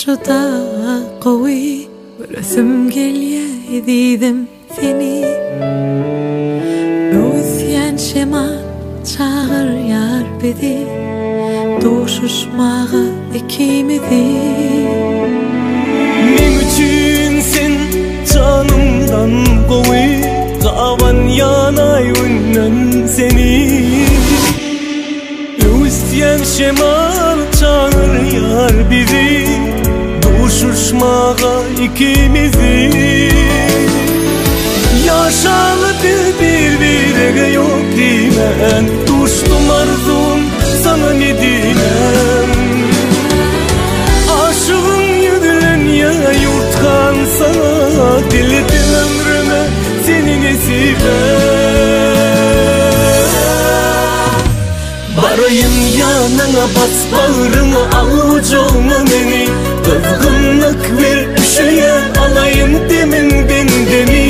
juda gowy Göresim gelýä ezizim seni Öwüsýän şemal çagyrýar bizi Duşuşmaga ikimizi. Meň üçin sen janymdan gowy Gabanýan aý günden seni Öwüsýän şemal çagyrýar bizi Duşuşmaga ikimizi Ýaşaly biz bir-birege ýok diýmän Duşdum arzuwym saňa ne diýmän Aşygyň ýüzlenýä ýurtgan saňa Diledim ömrüme seni nesip et. Baraýyn ýanyňa bas bagryňa al gujagyňa meni Gyzgynlyk ber üşeýän alaýyn demiňden demi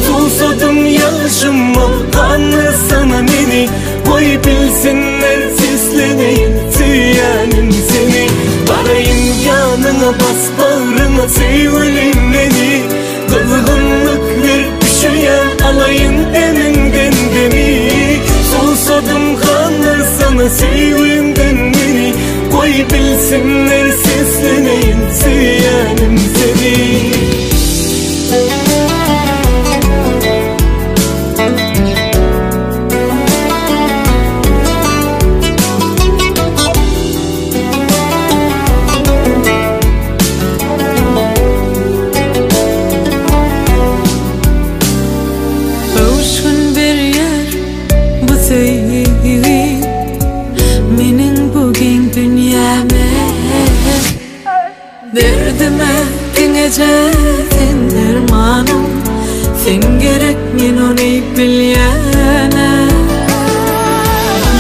Suwsadym ýagyşyma gandyrsana meni Goý bilsinler sesleneýin söýýänim seni Baraýyn ýanyňa bas bagryňa söýgülim meni Gyzgynlyk ber üşeýän alaýyn demiňden demi Suwsadym gandyrsana söýgüňden meni Goý bilsinler sesleneýin söýýänim seni. Öwüşgin berýär bu söýgi Meniň bu giň dünýäme Derdime diňeje sen dermanym Sen gerek men ony bilýäne.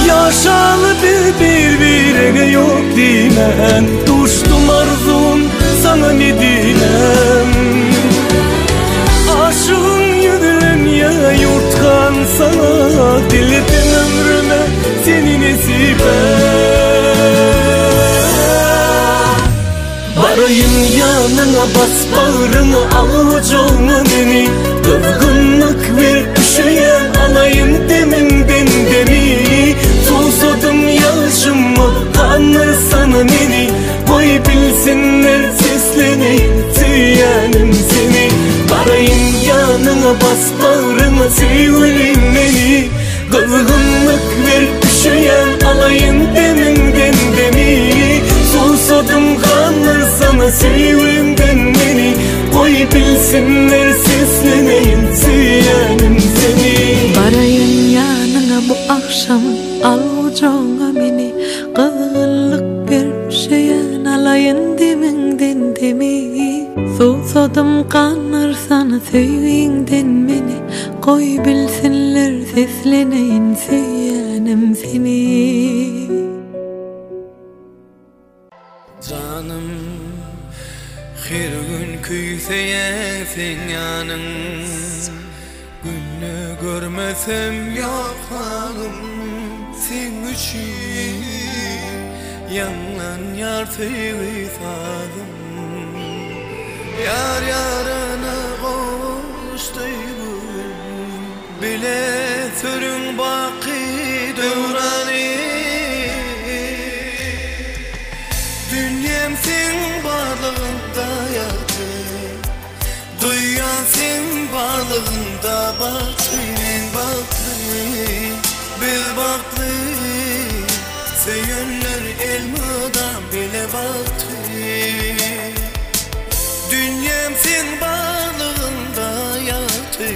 Ýaşaly biz bir-birege ýok diýmän Duşdum arzuwym saňa ne diýmän Aşygyň ýüzlenýä ýurtgan saňa Diledim ömrüme seni nesip et. Baraýyn ýanyňa bas bagryňa al gujagyňa meni Gyzgynlyk ber üşeýän alaýyn demiňden demi Suwsadym ýagyşyma gandyrsana meni Goý bilsinler sesleneýin söýýänim seni Baraýyn ýanyňa bas bagryňa söýgülim meni Gyzgynlyk ber üşeýän alaýyn demiňden demi Suwsadym gandyrsana söýgüňden meni Goý bilsinler sesleneýin söýýänim seni. Baraýyn ýanyňa bu agşam al gujagyňa meni Gyzgynlyk ber üşeýän alaýyn demiňden demi Suwsadym gandyrsana söýgiňden meni Goý bilsinler sesleneýin söýýänim seni. Janym her gün küýseýän seň ýanyň Günde görmesem ýok halym Seň üçin ýaňlanýar söýgi sazym Ýar ýaryna gowuşdy bu gün Bile sürüň baky döwrany Dünýäm seň barlygyňda ýagty Duýýan seň barlygyňda bagtly men bagtly Biz bagtly Söýenler elmydam bile bagtly Dünýäm seň barlygyňda ýagty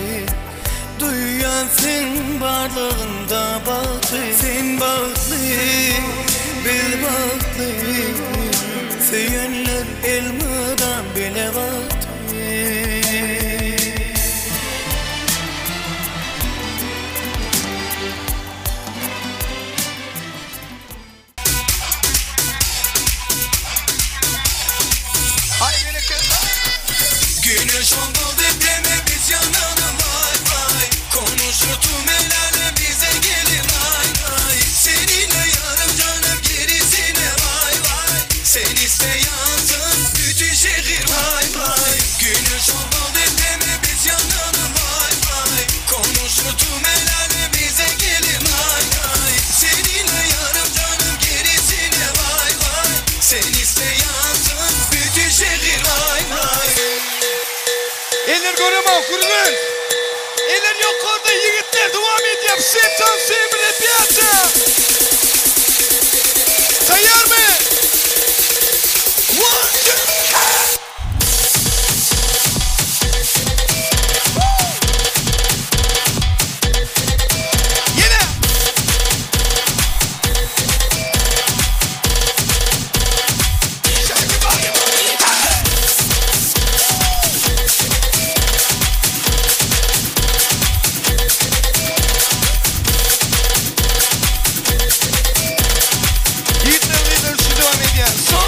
Duýýan seň barlygyňda bagty Sen bagtly, biz bagtly Söýenler elmydam bile bagtly. Güneş oldu depreme biz yanalım vay vay Konuşur tüm el alem bize gelin ay ay Seninle yarım canım gerisine vay vay Seni. iste yansın bütün şehir vay vay Güneş oldu depreme biz yanalım vay vay Konuşur tüm el alem bize gelin hay hay Seninle yarım canım gerisine vay vay Sen iste yansın bütün şehir vay vay Eller göremok, Gürgenç! Eller ýokarda, ýigitler, dowam edýär, Все танцуем, ребята! Taýýarmy? One, two, hey! Ýene! Shake your body, hey! Ýigitler, gyzlar şu dowam edýär. Son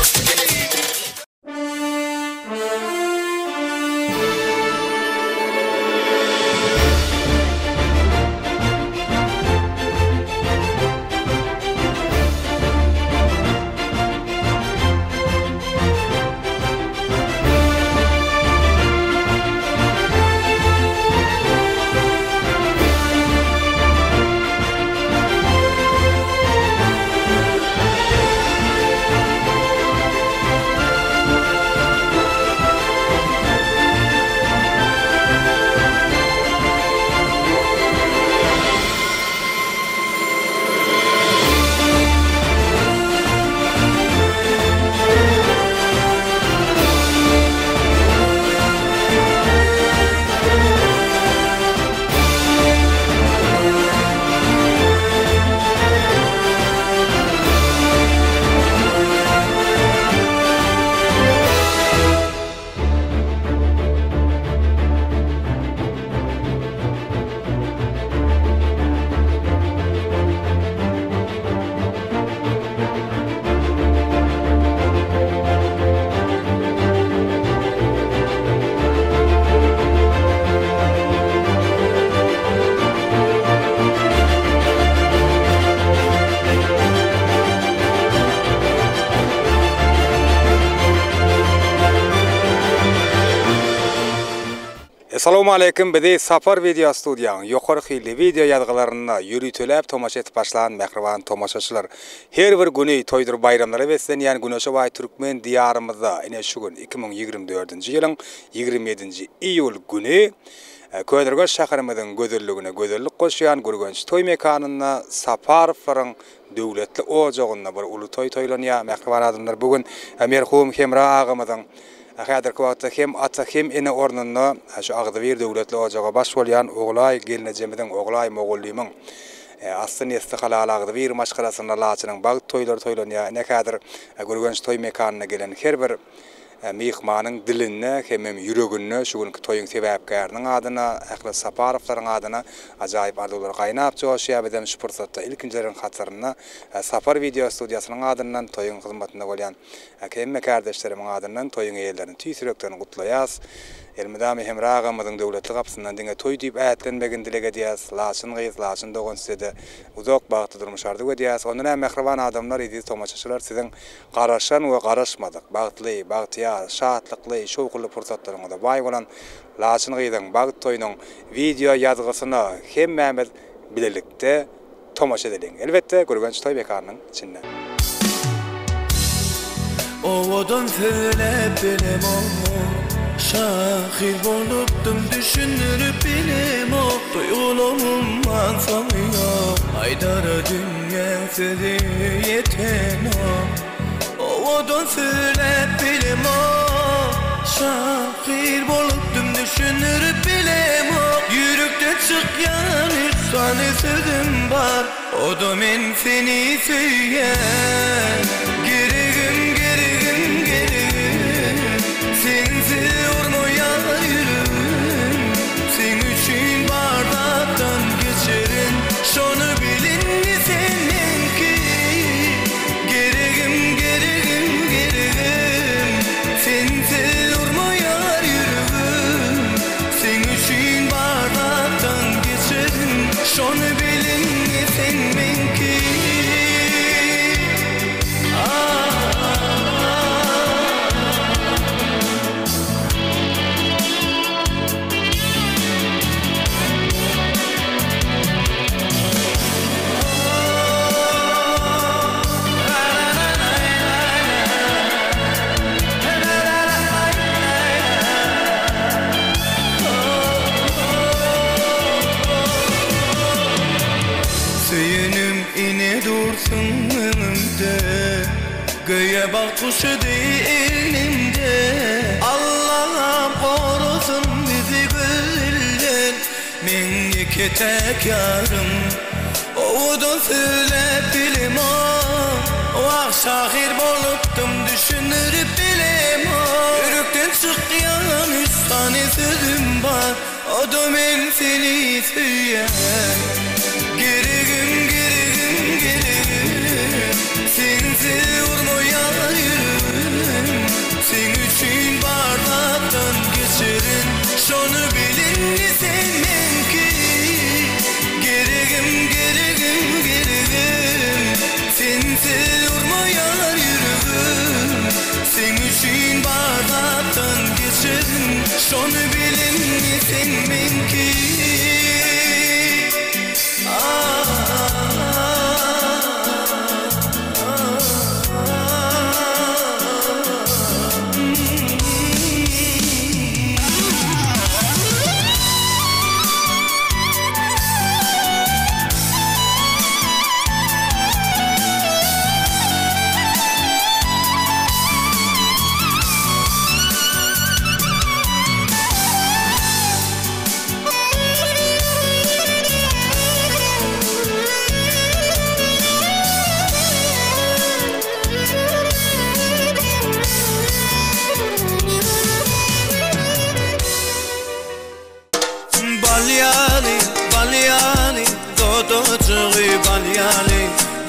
Salowmaleýkim bizi Sapar Wideo Studiýaň ýokary hilli wideo ýazgylaryna ýöriteläp tomaşa edip başlan mähriban tomaşaçylar. Her bir güni toýdur baýramlara beslenýän güneşe baý türkmen diýarymyzda ine şu gün 2024-nji ýylyň 27-nji iýul güni Köneürgenç şäherimiziň gözelligine gözellik goşýan Gürgenç toý mekanynda Saparowlaryň döwletli ojagynda bir uly toý toýlanýar. Mähriban adamlar bu gün merhum Hemra agamyzyň Häzirki wagtda hem ata, hem ene ornunda şu agzybir döwletli ojaga baş bolýan Ogulaý gelnejemiziň, Ogulaý mugallymyň asly-nesli halal agzybir maşgalasynda Laçynyň bagt toýlary toýlanýar. Ine, häzir Gürgenç toý mekanyna gelen her bir myhmanyň dilinde hemem ýüreginde şu günki toýuň sebäpkäriniň adyna, ähli Saparowlaryň adyna ajaýyp arzuwlar gaýnap joşýar. Bizem şu pursatda ilkinjileriň hatarynda Sapar wideo studiýasynyň adyndan toýuň hyzmatynda bolýan Hemme kärdeşlerimiň adyndan toýuň eýelerini tüýs ýürekden gutlaýas. Elmydama Hemra agamyzyň döwletli gapysyndan diňe toý diýip ätlenmegini dileg edýäs. Laçyn gyz, Laçyn dogan sizede uzak bagtly durmuş arzuw edýäs. Onda näme mähriban adamlar, eziz tomaşaçylar siziň garaşan we garaşmadyk, bagtly, bagtyýar, şatlykly, şowhunly pursatlaryňyza baý bolan Laçyn gyzyň bagt toýunyň wideo ýazgysyna hemmämiz bilelikde Tomaşa edeliň. Elbetde, Gürgenç toý mekanynyň içinde. Owadan söýläp bilemok Şahyr bolupdym düşündirip bilemok Duýgularymman soňy ýok Aýdara dünýäň sözi ýetenok Owadan söýläp bilemok Şahyr bolupdym düşündirip bilemok Ýürekden çykýan üç sany sözüm bar O-da men seni söýýän Geregim geregim geregim Sensiz urmaýar ýüregim Seň üçin bar zatdan geçerin Şony bil indi sen meňki Geregim geregim geregim Sensiz urmaýar ýüregim Seň üçin bar zatdan geçerin Şony bil indi sen meňki. Guşy deý egnimde Allam gorasyn bizi gözelden Meň ýeke-täk ýarym Owadan sözläp bilemok Wah şahyr bolupdym düşündirip bilemok Ýürekden çykýan üç sany sözüm bar O-da men seni söýýän Geregim geregim geregim Sensiz urmaýar ýüregim Seň üçin bar zatdan geçerin Şony bil indi sen meňki Geregim geregim geregim Sensiz urmaýar ýüregim Seň üçin bar zatdan geçerin Şony bil indi sen meňki Bal ýaly, bal ýaly, dodajygy bal ýaly,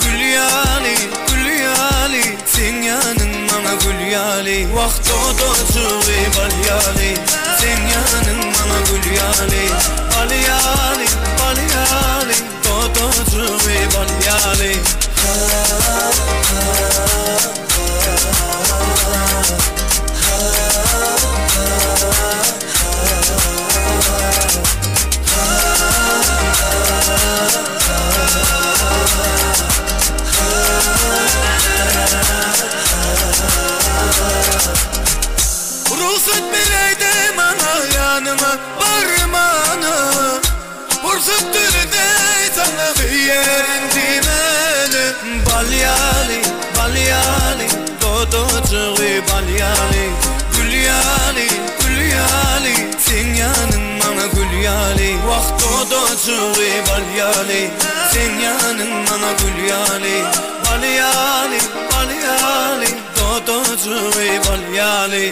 Gül ýaly, gül ýaly, seň ýanyň maňa gül ýaly. Wah, dodajygy bal ýaly, seň ýanyň maňa gül ýaly. Bal ýaly, bal ýaly, dodajygy bal ýaly. Rugsat beräýde maňa ýanyňa barmana Pursat döredäý saňa söýýärin diýmäne Bal ýaly, bal ýaly, dodajygy bal ýaly Gül ýaly, gül ýaly, seň ýanyň maňa gül ýaly Wah dodajygy bal ýaly, seň ýanyň maňa gül ýaly Bal ýaly, bal ýaly, dodajygy bal ýaly.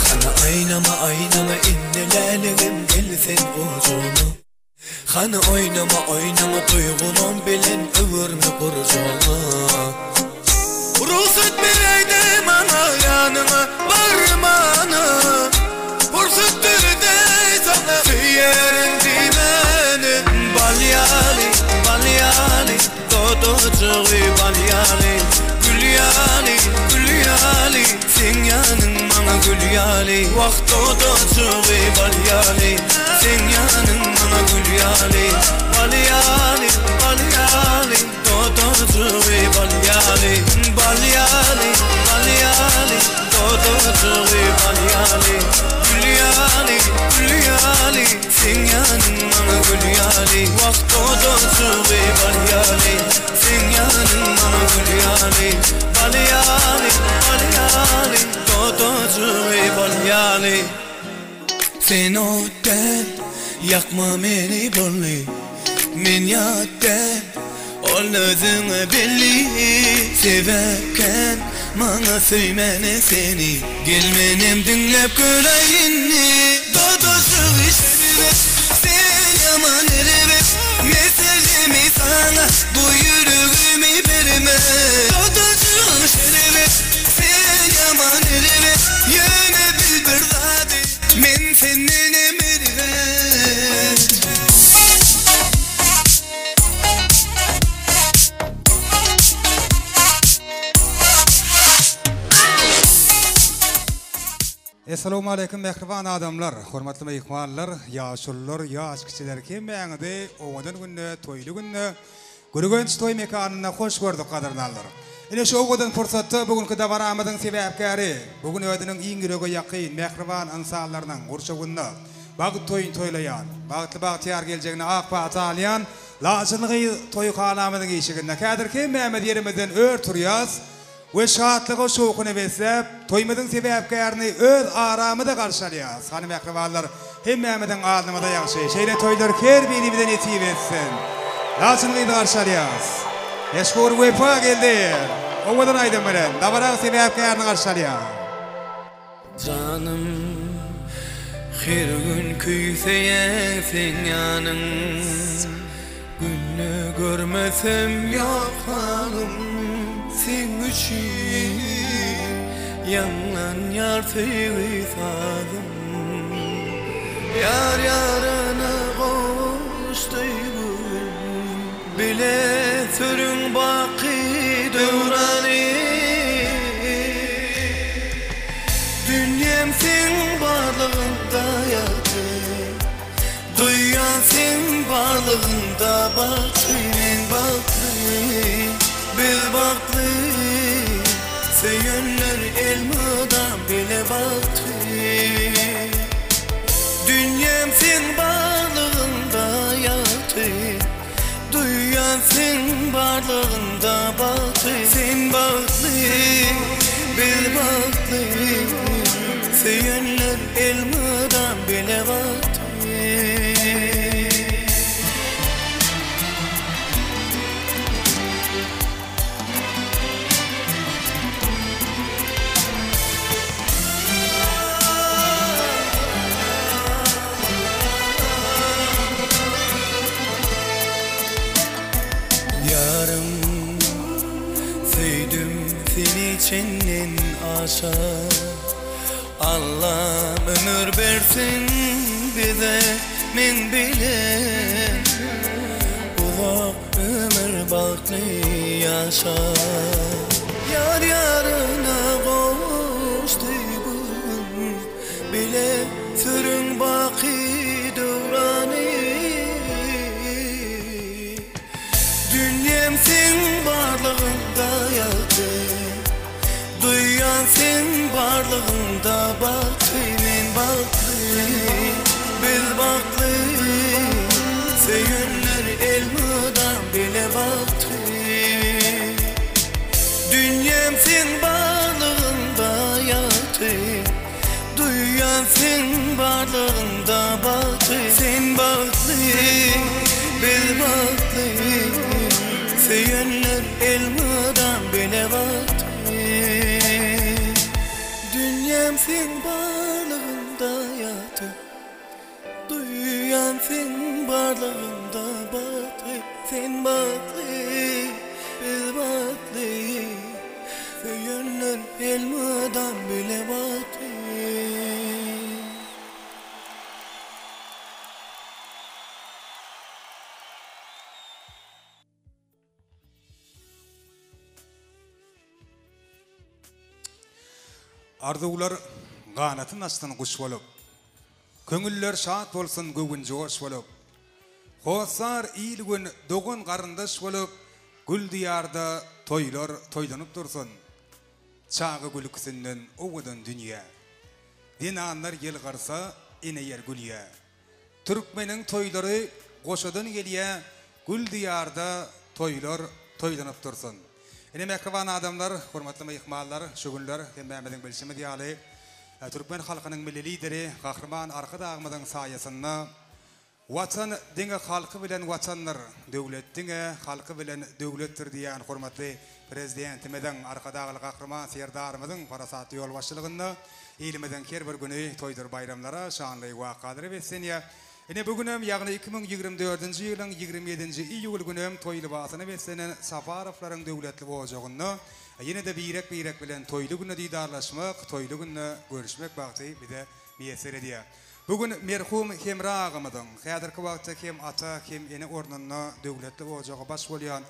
Hany aýnama aýnama indi läligim gel sen gujagyma Hany oýnama oýnama duýgulam bilen öwürme gurjagyňa Rugsat beräýde maňa ýanyňa barmana Pursat döredäý saňa söýýärin diýmäne Bal ýaly, bal ýaly, dodajygy bal ýaly Gül ýaly, gül ýaly, seň ýanyň maňa gül ýaly Wah dodajygy bal ýaly, seň ýanyň maňa gül ýaly Bal ýaly, bal ýaly, dodajygy bal ýaly Bal ýaly, bal ýaly, dodajygy bal ýaly Gül ýaly, gül ýaly, seň ýanyň maňa gül ýaly Wah dodajygy bal ýaly, seň ýanyň maňa gül ýaly Bal ýaly, bal ýaly, dodajygy bal ýaly Sen ot däl, ýakma meni boldy Men ýat däl, ol özüňe belli Sebäp kän maňa söýmäne seni Gel menem diňläp göräý indi Dodajygy şerbet, sen ýaman erbet Meselemi saňa bu ýüregimi berme Dodajygy şerbet, sen ýaman erbet Ýöne bil bir zady, men sendenem erbet. Essalawmaleýkim mähriban adamlar, hormatly myhmanlar, ýaşulular, ýaş kiçiler hemmäňizi owadan günde, toýly günde. Gürgenç toý mekanynda hoş gördük gadyrdanlar. Ine şu owadan pursatda bu günki dabaramyzyň sebäpkäri, bu gün özüniň iň ýürege ýakyn, mähriban ynsanlarynyň gurşawynda bagt toýuny toýlaýan, bagtly bagtyýar geljegine ak pata alýan Laçyn gyz toýhanamyzyň işiginde häzir hemmämiz ýerimizden ör turýas we şatlyga şowhuna besläp, toýumyzyň sebäpkärini öz aramyzda garşy alýas. Hany mähribanlar, hemmämiziň alnymyza ýagşy şeýle toýlar her birimize nesip etsin. Laçyn gyzy garşy alýas. Meşhur Wepa geldi. Owadan aýdym bilen dabaraň sebäpkärini garşy alýas. Janym her gün küýseýän seň ýanyň Günde görmesem ýok halym Seň üçin ýaňlanýar söýgi sazym Ýar ýaryna gowuşdy bu gün Bile sürüň baky döwrany. Dünýäm seň barlygyňda ýagty Duýýan seň barlygyňda bagtly Men bagtly, biz bagtly Söýenler elmydam bile bagtly Dünýäm seň barlygyňda ýagty Duýýan seň barlygyňda bagty Sen bagtly, biz bagtly Söýenler elmydam bile bagtly. Ýarym, söýdüm seni çenden aşa Allam ömür bersin bize men bilen Uzak ömür bagtly ýaşa. Ýar ýaryna gowuşdy bu gün Bile sürüň baky döwrany. Dünýäm seň barlygyňda ýagty Duýýan seň barlygyňda bagty Men bagtly, biz bagtly Söýenler elmydam bile bagtly Dünýäm seň barlygyňda ýagty Duýýan seň barlygyňda bagty Sen bagtly, biz bagtly Söýenler elmydam bile bagtly Dünýäm seň barlygyňda ýagty Duýýan seň barlygyňda bagtly Sen bagtly, biz bagtly Söýenler elmydam bile bagtly. Arzuwlar ganatyn açsyn guş bolup, Köňüller şat bolsun göwün joş bolup, Hossar il-gün, dogan-garyndaş bolup, Gül diýarda toýlar toýlanyp dursun. Çaga gülküsinden owadan dünýä. Zenanlar ýylgyrsa, ene ýer gülýä. Türkmeniň toýlary goşadan gelýä Gül diýarda toýlar toýlanyp dursun. Ine mähriban adamlar, hormatly myhmanlar, şu günler hemmämiziň bilşimiz ýaly, türkmen halkynyň Milli Lideri Gahryman Arkadagymyzyň saýasynda Watan diňe halky bilen Watandyr, döwlet diňe halky bilen döwletdir diýýän hormatly Prezidentimiziň, Arkadagly Gahryman Serdarymyzyň parasatly ýolbaşçylygynda ilimiziň her bir güni toýdur baýramlara, şanly wakalara beslenýär. Ine, bu günem, ýagny 2024-nji ýylyň 27-nji iýul günem toý lybasyna beslenen Saparowlaryň döwletli ojagynda ýene-de birek-birek bilen toýly günde didarlaşmak, toýly günde görüşmek bagty bize miýesser edýär. Bu gün merhum Hemra agamyzyň, häzirki wagtda hem ata, hem ene ornunda döwletli ojaga baş bolýan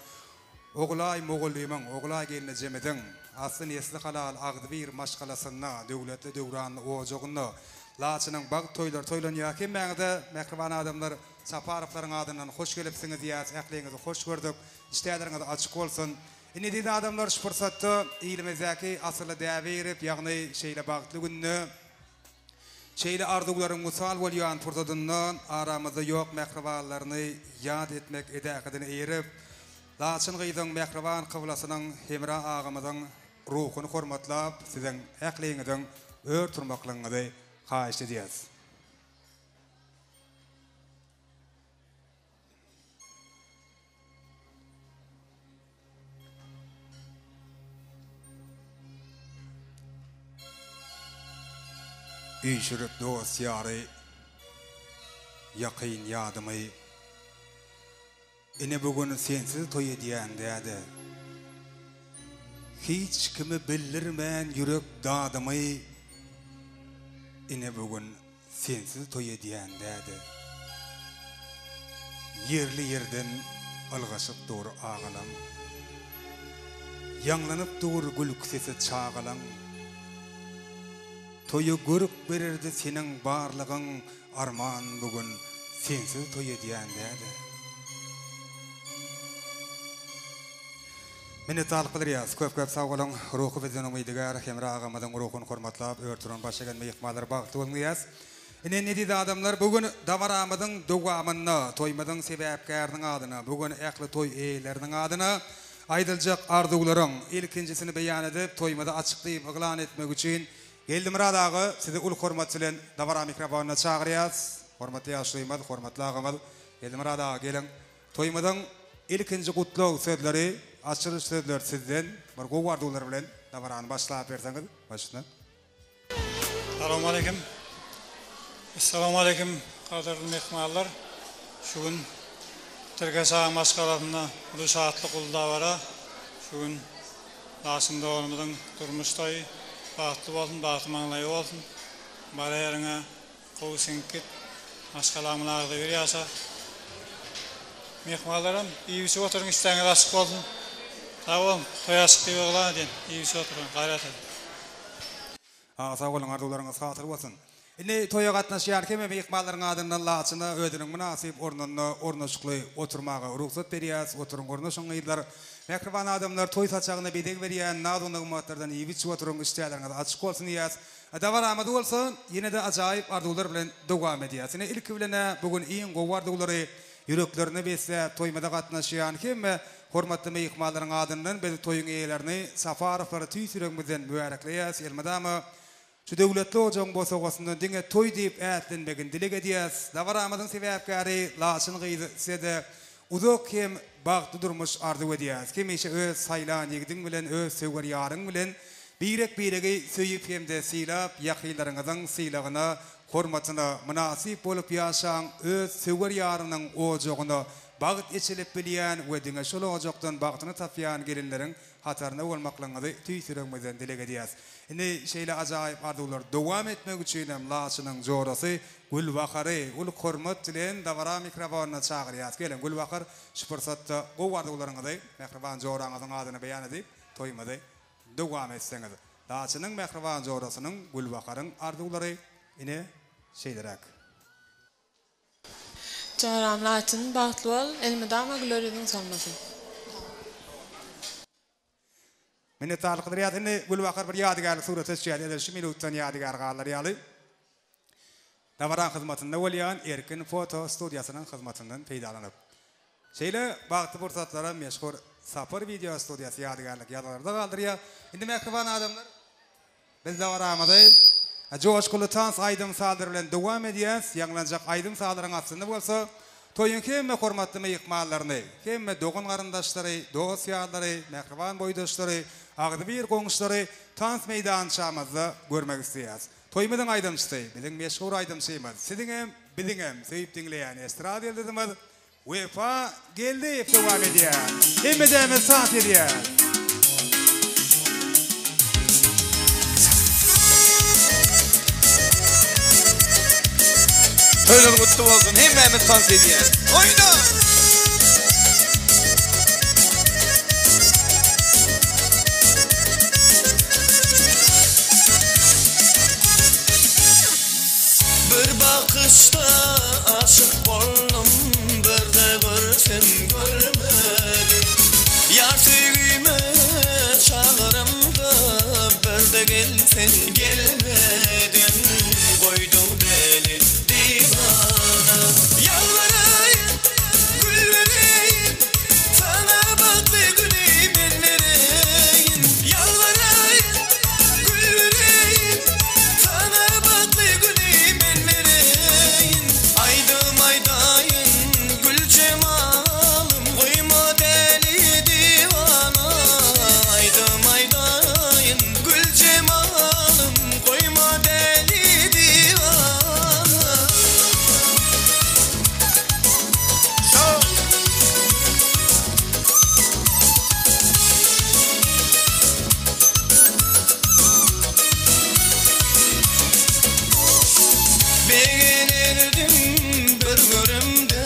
Ogulaý mugallymyň, Ogulaý gelnejemiziň asly-nesli halal agzybir maşgalasynda, döwletli-döwranly ojagynda. Laçynyň bagt toýlary toýlanýar. Hemmäňize mähriban adamlar Saparowlaryň adyndan hoş gelipsiňiz diýýäs. Ähliňizi hoş gördük. Işdäleriňiz açyk bolsun. Indi eziz adamlar şu pursatda ilimizdäki asylly däbe girip, ýagny şeýle bagtly günde, şeýle arzuwlaryň wysal bolýan pursadynda aramyzda ýok mähribanlaryny ýat etmek edähedine eýerip, Laçyn gyzyň mähriban kyblasynyň Hemra agamyzyň ruhuny hormatlap siziň ähliňiziň ör turmaklygyňyzy haýyşt edýäs. Üýşürip dost-ýary, ýakyn ýadymy. Ine bu gün sensiz toý edýän däde. Hiç kime bildirmän ýürek dadymy Ine bu gün sensiz toý edýän däde. Ýerli ýerden ylgaşyp dur agalam. Ýaňlanyp dur gülki sesi çagalaň. Toýa görk bererdi seniň barlygyň Arman bu gün sensiz toý edýän däde. Minnetdarlyk bildirýäs. Köp köp sag boluň. Ruhy bizden umydygär Hemra agamyzyň ruhuny hormatlap ör turan baş egen myhmanlar bagtly boluň diýýäs. Ine eziz adamlar bu gün dabaramyzyň dowamynda toýumyzyň sebäpkäriniň adyna bu gün ähli toý eýeleriniň adyna aýdyljak arzuwlaryň ilkinjisini beýan edip toýumyzy açyk diýip yglan etmek üçin Geldimyrat aga sizi uly hormat bilen dabara mikrofonyna çagyrýas. Hormatly ýaşulymyz, hormatly agamyz Geldimyrat aga geliň. Toýumyzyň ilkinji gutlag sözleri, açylyş sözleri sizden. Bir gowy arzuwlar bilen dabarany başlap berseňiz başyna. Salowmaleýkim. Essalowmaleýkim gadyrly myhmanlar. Şu gün Tirkeş aga maşgalasynda uly şatlyk, uly dabara. Şu gün Laçyn doganymyzyň durmuş toýy bagtly bolsun, bagty maňlaýy bolsun. Bara ýeriňe gowy siňip git. Maşgalaň bilen agzybir ýaşa. Myhmanlaram iýip-içip oturyň, işdäňiz açyk bolsun. Sag boluň, toý açyk diýip yglan edýän. Iýip-içip oturyň, gaýrat ediň. Aga sag boluň arzuwlaryňyz hasyl bolsun. Indi toýa gatnaşýan hemme myhmanlaryň adyndan Laçyna özüniň mynasyp ornunda ornaşykly oturmaga rugsat berýäs. Oturyň ornaşyň gyzlar. Mähriban adamlar toý saçagyna bezeg berýän naz-u-nygmatlardan iýip-içip oturyň işdälerňiz açyk bolsun diýýäs. Dabaramyzy bolsa ýene-de ajaýyp arzuwlar bilen dowam edýäs. Ine ilki bilen-ä bu gün iň gowy arzuwlary ýüreklerine besläp toýumyza gatnaşýan hemme hormatly myhmanlaryň adyndan biz toýuň eýelerini Saparowlary tüýs ýüregimizden mübärekleýäs. Elmydama Şu döwletli ojagyň bosagasyndan diňe toý diýip ätlenmegini dileg edýäs. Dabaramyzyň sebäpkäri Laçyn gyz size-de uzak hem bagtly durmuş arzuw edýäs. Hemişe öz saýlan ýigidiň bilen, öz söwer ýaryň bilen birek-biregi söýüp hem-de sylap, ýakynlaryňyzyň sylagyna, hormatyna mynasyp bolup ýaşaň, öz söwer ýarynyň ojagyna bagt eçilip bilýän we diňe şol ojakdan bagtyny tapýan gelinleriň hatarynda bolmaklygyňyzy tüýs ýüregimizden dileg edýäs. Indi şeýle ajaýyp arzuwlar dowam etmek üçinem Laçynyň jorasy Gülbahary uly hormat bilen dabara mikrofonyna çagyrýas. Geliň Gülbahar şu pursatda gowy arzuwlaryňyzy mähriban joraňyzyň adyna beýan edip toýumyzy dowam etseňiz. Laçynyň mähriban jorasynyň Gülbaharyň arzuwlary ine şeýleräk. Joram Laçyn bagtly bol elmydama güler ýüzüň solmasyn. Minnetdarlyk bildirýäs. Indi Gülbahar bir ýadygärlik surata düşýär. Edil şu minutdan ýadygär galar ýaly. Dabaraň hyzmatynda bolýan Erkin foto studiýasynyň hyzmatyndan peýdalanyp. Şeýle bagtly pursatlara meşhur Sapar wideo studiýasy ýadygärlik ýazgylarda galdyrýar. Indi mähriban adamlar. Biz dabaramyzy joşguly tans aýdym-sazlar bilen dowam edýäs. Ýaňlanjak aýdym-sazlaryň astynda bolsa toýuň hemme hormatly myhmanlaryny, hemme dogan-garyndaşlary, dost-ýarlary, mähriban boýdaşlary, agzybir goňşulary tans meýdançamyzda görmek isleýäs. Toýumyzyň aýdymçysy, biziň meşhur aýdymçymyz, siziňem, biziňem söýüp diňleýän estrada ýyldyzymyz Wepa Geldiýew dowam edýär. Hemmejämiz tans edýäs. Toýlar gutly bolsun hemmämiz tans edýäs. Oýna! bakyşda aşyk boldum Birde görsem görmedim Ýar söýgime çagyramda Birde gelsen gelmedin Goýduň meni diwana Ýalbaraýyn gül bereýin Saňa bagtly güni men bereýin Ýalbaraýyn gül bereýin Saňa bagtly güni men bereýin Aýdym aýdaýyn gül jemalym Goýma däli diwana Aýdym aýdaýyn gül jemalym Goýma däli diwana. Begenerdim bir görümde,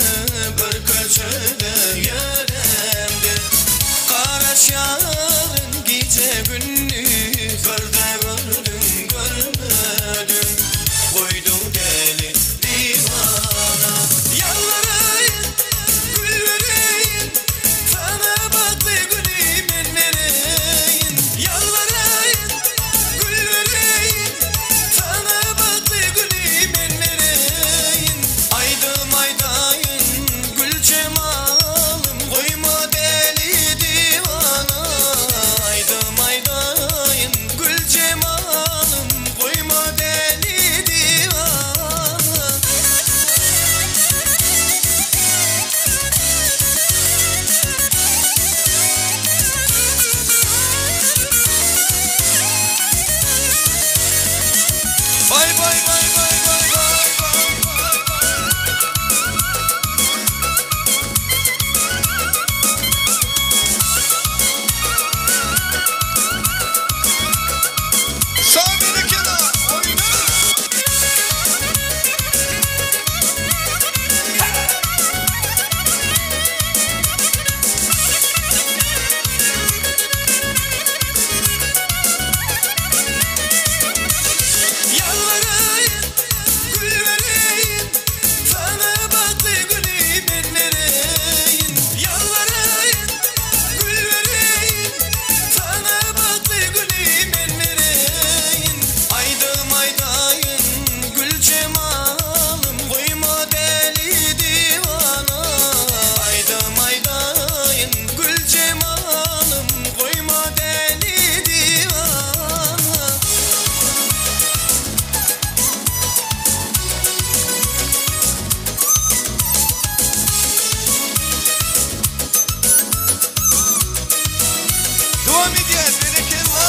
bir köçede ýöremde. Garaşýaryn gije-gündiz, birde gördüm, görmedim. Goýduň däli diwana. Ýalbaraýyn, gül bereýin, saňa bagtly güni men bereýin. Ýalbaraýyn, gül bereýin, saňa bagtly güni men bereýin. Aýdym aýdaýyn, gül jemalym, goýma däli diwana. Aýdym aýdaýyn, gül jemalym, goýma däli diwana. Vay vay vay vay vay vay vay. Sağ beni kenar oyna. Ýalbaraýyn, gül bereýin, saňa bagtly güni men bereýin. Ýalbaraýyn, gül bereýin, saňa bagtly güni men bereýin. Aýdym aýdaýyn, gül jemalym, goýma däli diwana. Aýdym aýdaýyn, gül jemalym, goýma däli diwana. Devam edýär berekella.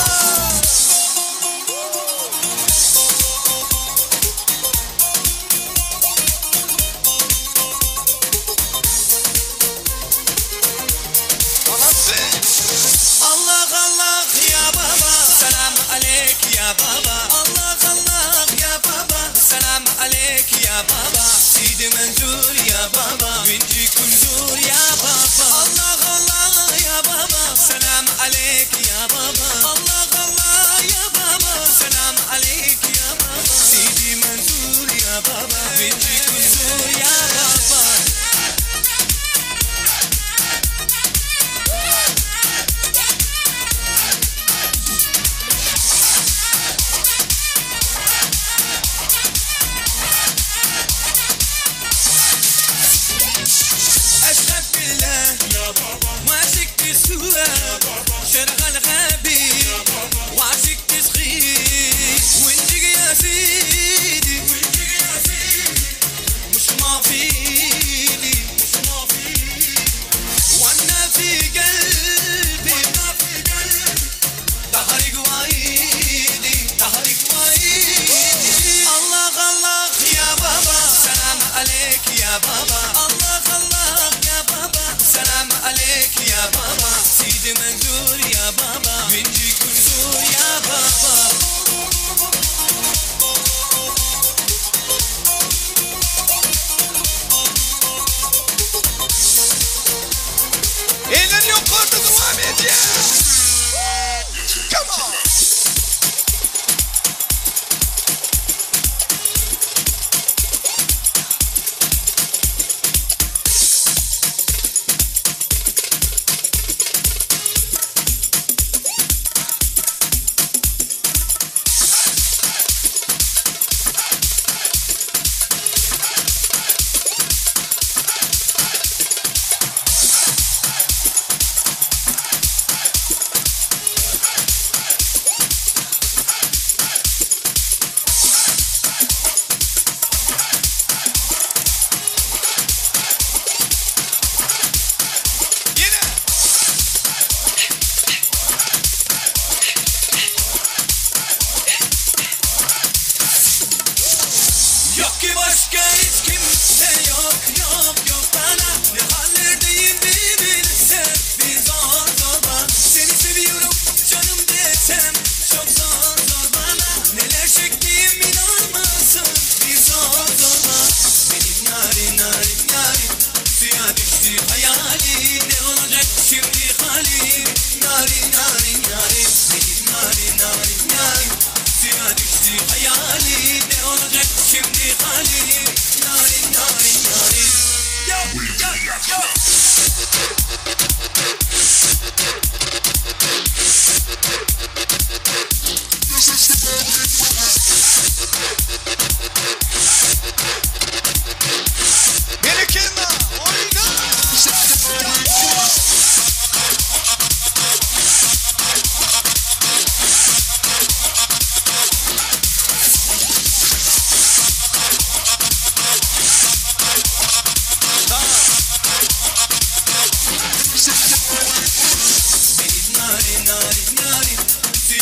Anasy. Allah Allah ya baba selam aleyk ya baba Allah Allah ya baba selam aleyk ya baba Sidi Mansur ya baba Vinci Kunzur ya baba Allah Allah ya baba selam aleyk ya baba Allah Allah ya baba selam aleyk ya baba Sidi Mansur ya baba Vinci Kunzur ya baba أشهد بالله يا بابا وعشقت سوا شرغ الغبي وعشقت صغير وانتك يا سيدي وانتك يا سيدي مش معفيني مش معفيني وانا في قلبي وانا في قلبي ظهرك وعيدي ظهرك وعيدي الله الله يا بابا سلام عليك يا بابا الله الله يا بابا سلام عليك يا بابا سيدي منزور يا بابا بنجي كنزور يا بابا Eller ýokarda dowam edýär. Come on.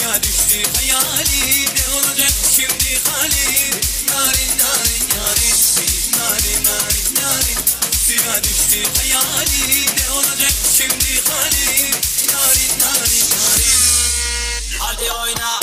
Suya düştü hayali Ne olacak şimdi hali Narin narin yarim Benim narin narin yarim Suya düştü hayali Ne olacak şimdi hali Narin narin yarim Hadi oyna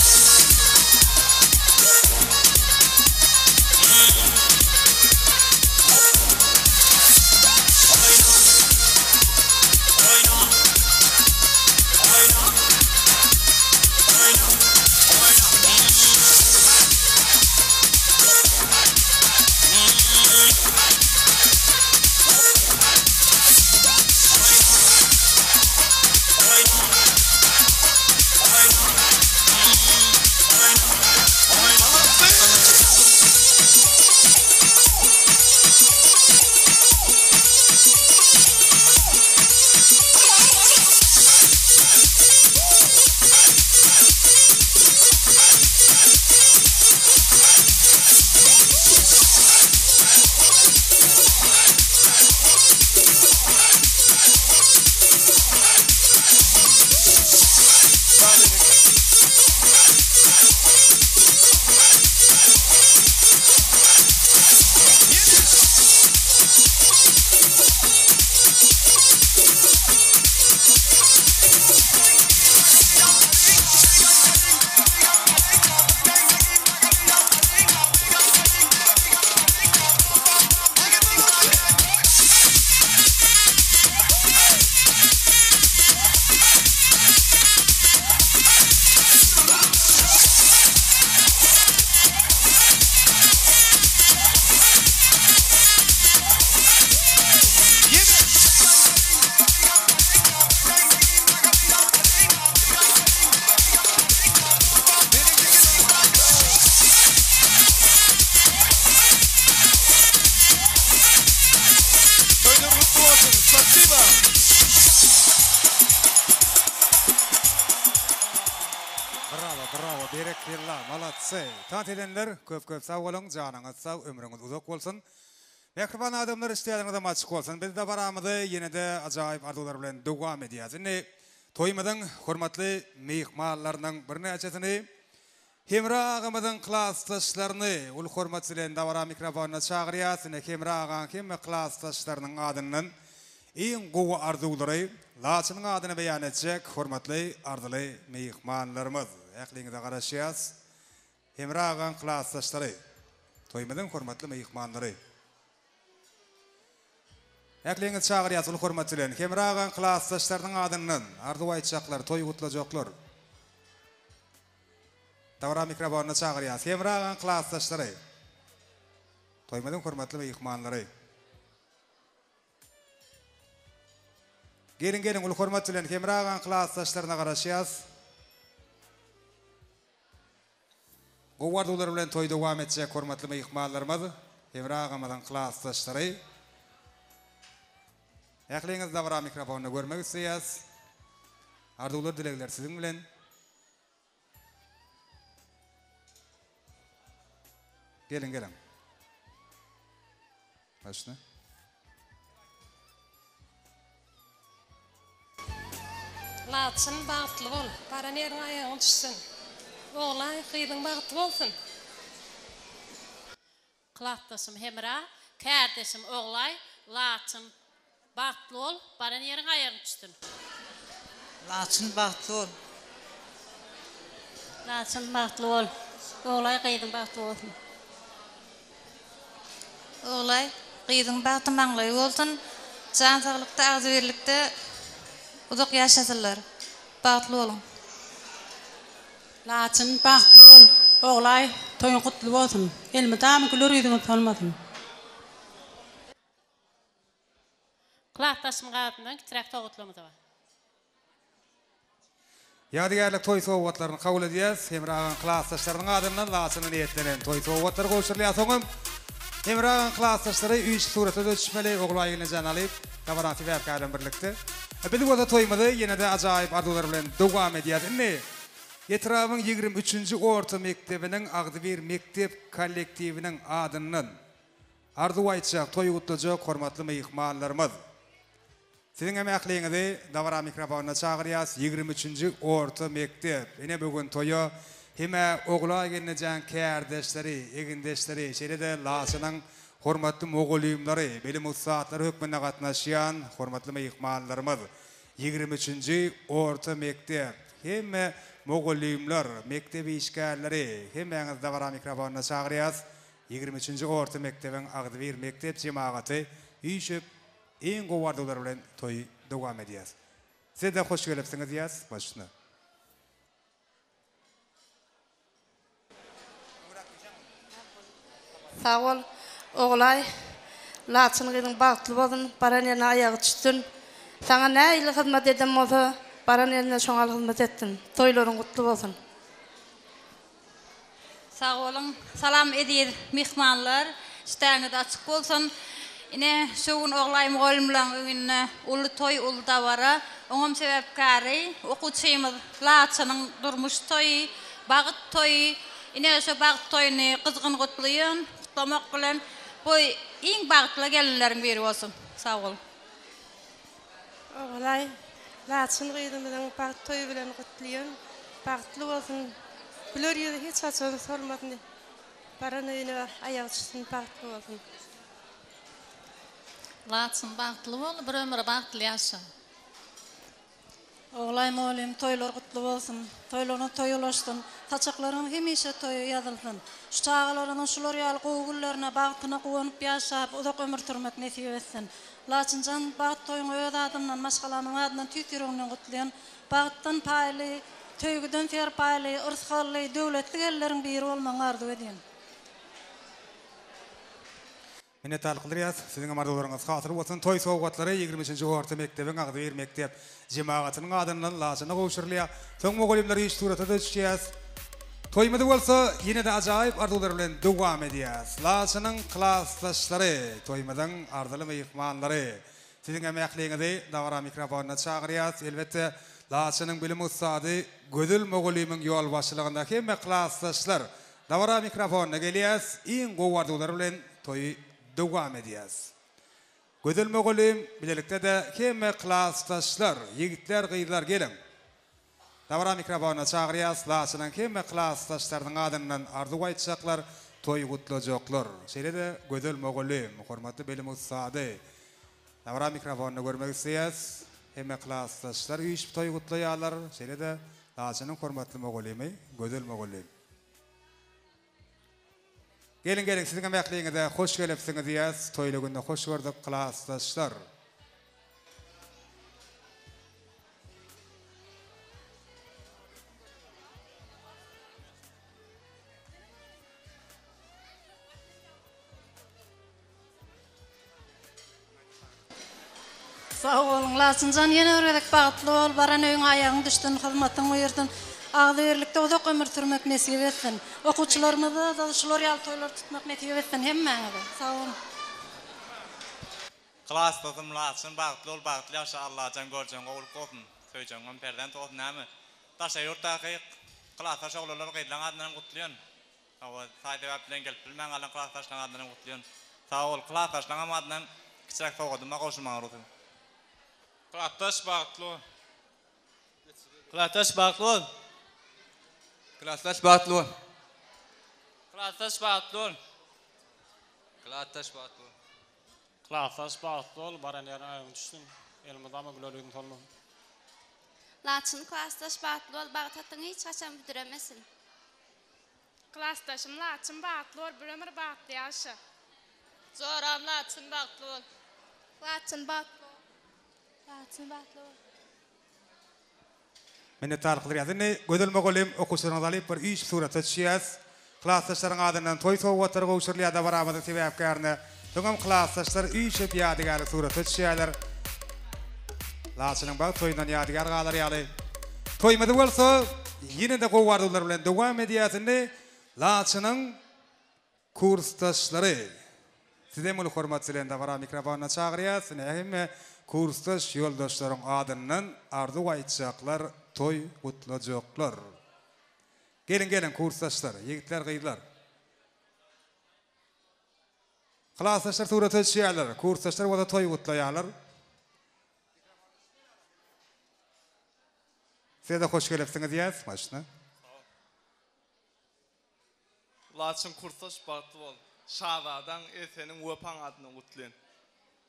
Toýlar gutly bolsun! Spasiba! Bravo bravo berekella malatsy tans edenler köp köp sag boluň janyňyz sag ömrüňiz uzak bolsun Mähriban adamlar işleýäniňizem açyk bolsun biz dabaramyzy ýenede ajaýyp arzuwlar bilen dowam edýäs indi toýumyzyň hormatly myhmanlarynyň birnäçesini Hemra agamyzyň klasdaşlaryny uly hormat bilen dabara mikrofonyna çagyrýas ine Hemra agaň hemme klasdaşlarynyň adyndan iň gowy arzuwlary Laçynyň adyna beýan etjek hormatly arzyly myhmanlarymyz ähliňize garaşýas Hemra agaň klasdaşlary, toýumyzyň hormatly myhmanlary. Ähliňizi çagyrýas uly hormat bilen. Hemra agaň klasdaşlarynyň adyndan arzuw aýtjaklar, toý gutlajaklar. Dabara mikrofonyna çagyrýas. Hemra agaň klasdaşlary. Toýumyzyň hormatly myhmanlary. Geliň geliň uly hormat bilen Hemra agaň klasdaşlaryna garaşýas. Gowy arzuwlar bilen toýy dowam etjek hormatly myhmanlarymyz, Hemra agamyzyň klasdaşlary. Ähliňizi dabara mikrofonda görmek isleýäs. Arzuwlar dilegler siziň bilen. Geliň geliň. Başla. Laçyn bagtly bol, baran ýeriňe aýagyň düşsün. Oglaý, gyzyň bagtly bolsun. Klasdaşym Hemra, kärdeşim Oglaý, Laçyn bagtly bol, baran ýeriňe aýagyň düşsün. Laçyn bagtly bol. Laçyn bagtly bol. Oglaý gyzyň bagtly bolsun. Oglaý gyzyň bagty maňlaýy bolsun. Jan saglykda agzybirlikde uzak ýaşasynlar. Bagtly boluň. Laçyn bagtly bol. Oglaý toýuň gutly bolsun. Elmydama güler ýüzüňiz solmasyn. Klasdaşymyň adyndan kiçiräk sowgatlarymyz bar. Ýadygärlik toý sowgatlaryny kabul edýäs. Hemra agaň klasdaşlarynyň adyndan Laçyna niýetlenen toý sowgatlary gowşurylýar. Soňam Hemra agaň klasdaşlary üýşüp surata-da düşmeli, Ogulaý gelnejan alyp, dabaranyň sebäpkäri bilen birlikde. Biz bolsa toýumyzy ýene-de ajaýyp arzuwlar bilen dowam edýäs. Indi etrabyň 23-nji orta mekdebiniň agzybir mekdep kollektiwiniň adyndan Arzuw aýtjak, toý gutlajak hormatly myhmanlarymyz! Siziň hem ähliňizi dabara mikrofonyna çagyrýas. 23-nji orta mekdep. Ine bu gün toýa hem-ä Ogulaý gelnejäň kärdeşleri, egindeşleri, şeýle-de Laçynyň hormatly mugallymlary, bilim ussatlary hökmünde gatnaşýan hormatly myhmanlarymyz. 23-nji orta mekdep. Hemme mugallymlar, mekdep işgärleri, hemmäňizi dabara mikrofonyna çagyrýas. 23-nji orta mekdebiň agzybir mekdep jemagaty üýşüp, iň gowy arzuwlar bilen toýy dowam edýäs. Siz-de hoş gelipsiňiz diýýäs başyna. Sag bol Ogulaý Laçyn gyzyň bagtly bolsun baran ýerine aýagy çütsün saňa nähili hyzmat eden bolsa baran ýerinde şoňal hyzmat etsin toýlaryň gutly bolsun. Sag boluň. Salam eziz myhmanlar. Işdäňiz açyk bolsun. Ine şu gün Oglaý mugallymlaň öýünde uly toý, uly dabara. Oňam sebäpkäri okuwçymyz Laçynyň durmuş toýy, bagt toýy. Ine şu bagt toýuny gyzgyn gutlaýan. Gutlamak bilen bu iň bagtly gelinleriň biri bolsun. Sag boluň. Ogulaý, Laçyn gyzymyzyň bagt toýy bilen gutlaýan. Bagtly bolsun. Güler ýüzi hiç haçan solmasyn. Baran öýüne aýagy düşsün, bagtly bolsun. Laçyn bagtly bol, bir ömür bagtly ýaşa. Ogulaý mugallym toýlar gutly bolsun. Toýlaryňyz toý ulaşsyn. Saçaklaryňyz hemişe toýa ýazylsyn. Şu çagalaryňyzyň şular ýaly gowy günlerine, bagtyna guwanyp ýaşap, uzak ömür sürmek nesip etsin. Laçynjan, bagt toýuňy öz adymdan, maşgalamyň adyndan tüýs ýüregimden gutlaýan. Bagtdan paýly, söýgüden serpaýly, yrsgally, döwletli gelinleriň biri bolmagyňy arzuw edýän. Minnetdarlyk bildirýäs. Siziň hem arzuwlaryňyz hasyl bolsun. Toý sowgatlary 23-nji orta mekdebiň agzybir mekdep jemagatynyň adyndan Laçyna gowşurylýar. Soň mugallymlar iş surata-da düşýäs. Toýumyzy bolsa ýene-de ajaýyp arzuwlar bilen dowam edýäs. Laçynyň klasdaşlary, toýumyzyň arzyly myhmanlary. Siziň hem ähliňizi dabara mikrofonyna çagyrýas. Elbetde, Laçynyň bilim ussady Gözel mugallymyň ýolbaşçylygynda hemme klasdaşlar Dabara mikrofonyna gelýäs, iň gowy arzuwlar bilen toýy dowam edýäs. Gözel mugallym, bilelikde-de hemme klasdaşlar, ýigitler, gyzlar geliň. Dabara mikrofonyna çagyrýas, Laçynyň hemme klasdaşlarynyň adyndan arzuw aýtjaklar, toý gutlajaklar. Şeýle-de Gözel mugallym, hormatly bilim ussady. Dabara mikrofonyny görmek isleýäs. Hemme klasdaşlar üýşüp toý gutlaýarlar. Şeýle-de Laçynyň hormatly mugallymy Gözel mugallym. Geliň geliň siziňem ähliňize hoş gelipsiňiz diýýäs toýly günde hoş gördük klasdaşlar. Sag boluň Laçynjan ýene bir gezek bagtly bol baran öýüňe aýagyň düşsün hyzmatyň buýursyn agzybirlikde uzak ömür sürmek nesip etsin okuwçylarymyzada şular ýaly toýlar tutmak nesip etsin hemmäňize sag boluň. Klasdasym Laçyn bagtly bol bagtly ýaşa Allajan görjegiň gowulyk bolsun söýjegiňem perzent bolsun näme daşary ýurtdaky klasdaş oglanlar gyzlaň adyndanam gutlaýan Hawa, saý sebäp bilen gelip bilmän galan klasdaşlaň adyndan hem gutlaýan. Sag bol, klasdaşlaňam adyndan kiçiräk sowgadym bar gowşurmaga rugsat. Klasdaş bagtly bol. Klasdaş bagtly bol. Klasdaş bagtly bol. Klasdaş bagtly bol. Klasdaş bagtly bol. Klasdaş bagtly bol, baran ýeriň aýagyň düşsün. Elmydama güler ýüzüň solmasyn. Laçyn klasdaş bagtly bol, bagt atyň hiç haçan büdremesin. Klasdaşym Laçyn bagtly bol bir ömür bagtly ýaşa. Joram Laçyn bagtly bol. Laçyn bagtly bol. Laçyn bagtly bol. Minnetdarlyk bildirýäs. Indi Gözel mugallym okuwçylaryňyzy alyp bir üýşüp surata düşýäs. Klasdaşlaryň adyndan toý sowgatlary gowşurylýar dabaramyzyň sebäpkärine. Soňam klasdaşlar üýşüp ýadygärlik surata düşýärler. Laçynyň bagt toýundan ýadygär galar ýaly. Toýumyzy bolsa ýene-de gowy arzuwlar bilen dowam edýäs. Indi Laçynyň kursdaşlary sizem uly hormat bilen dabara mikrofonyna çagyrýas. Ine hemme kursdaş ýoldaşlaryň adyndan arzuw aýtjaklar, toý gutlajaklar. Geliň geliň kursdaşlar, ýigitler, gyzlar. Klasdaşlar surata düşýärler, kursdaşlar bolsa toý gutlaýarlar. Size-de hoş gelipsiňiz diýýäs. Başyna. Laçyn kursdaş bagtly bol. Şazadaň, Eseniň, Wepaň adyndan gutlaýyn.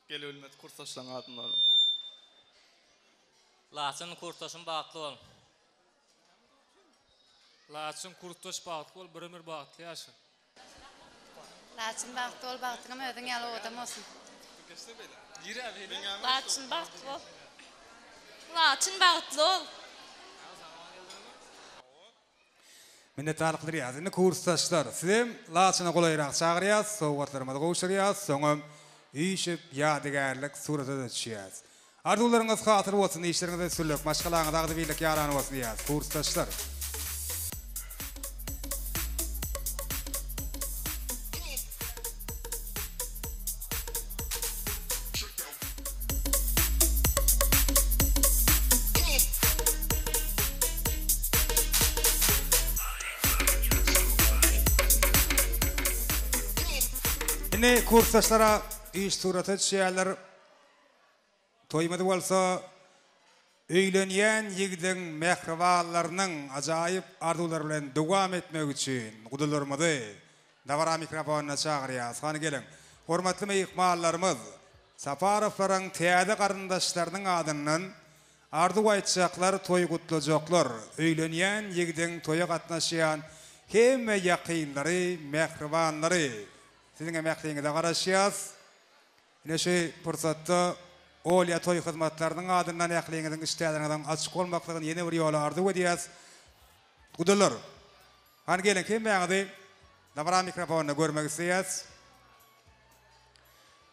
Gelebilmez kursdaşlaň adyndan. Laçyn kursdaşym bagtly bol. Laçyn kursdaş bagtly bol bir ömür bagtly ýaşa. Laçyn bagtly bol bagtyňam özüň ýaly owadan bolsun. Laçyn bagtly bol. Laçyn bagtly bol. Minnetdarlyk bildirýäris. Indi kursdaşlar, sizem Laçyna golaýrak çagyrýas, sowgatlarymyzy gowşurýas, soňam üýşüp ýadygärlik surata-da düşýäs. Arzuwlaryňyz hasyl bolsun, işleriňizde üstünlik, maşgalaňyza agzybirlik ýaran bolsun diýýäs, kursdaşlar. Indi kursdaşlara iş surata düşýärler. Toýumyzy bolsa öýlenýän ýigidiň mähribanlarynyň ajaýyp arzuwlary bilen dowam etmegi üçin gudalarymyzy dabara mikrofonyna çagyrýarys. Hany geliň, hormatly myhmanlarymyz, Saparowlaryň täze garyndaşlarynyň adyndan arzuw aýtjaklar, toý gutlajaklar, öýlenýän ýigidiň toýa gatnaşýan hemme ýakynlary, mähribanlary siziňem ähliňize garaşýas. Ine şu pursatda Olýa toý hyzmatlarynyň adyndan ähliňiziň işdäleriňiziň açyk bolmaklygyny ýene bir ýola arzuw edýäs. Gudalar, hany geliň hemmäňizi dabara mikrofonynda görmek isleýäs.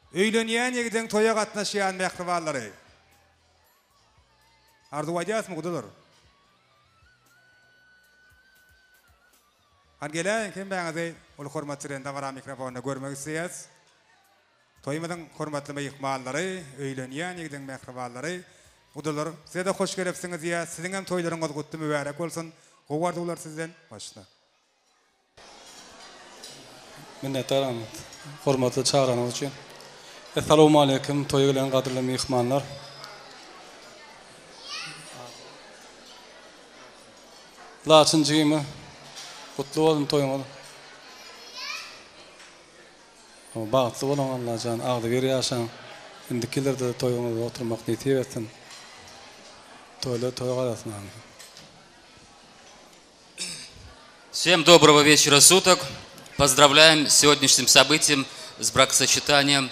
Öýlenýän ýigidiň toýa gatnaşýan mähribanlary. Arzuw aýdýasmy gudalar? Hany geläýiň hemmäňizi uly hormat bilen dabara mikrofonynda görmek isleýäs. Toýumyzyň hormatly myhmanlary, öýlenýän ýigidiň mähribanlary, gudalar, size-de hoş gelipsiňiz diýýäs. Siziňem toýlaryňyz gutly mübärek bolsun. Gowy arzuwlar sizden. Başla. Minnetdar Ahmet. Hormatly çagranyňyz üçin. Essalawmaleýkim toýa gelen gadyrly myhmanlar. Laçyn jigime gutly bolsun toýuňyz. Bagtly boluň Allajan agzybir ýaşaň indiki ýyllarda-da toýuňyzda oturmak nesip etsin toýlar toý galasyn amin. Всем доброго вечера суток. Поздравляем с сегодняшним событием, с бракосочетанием.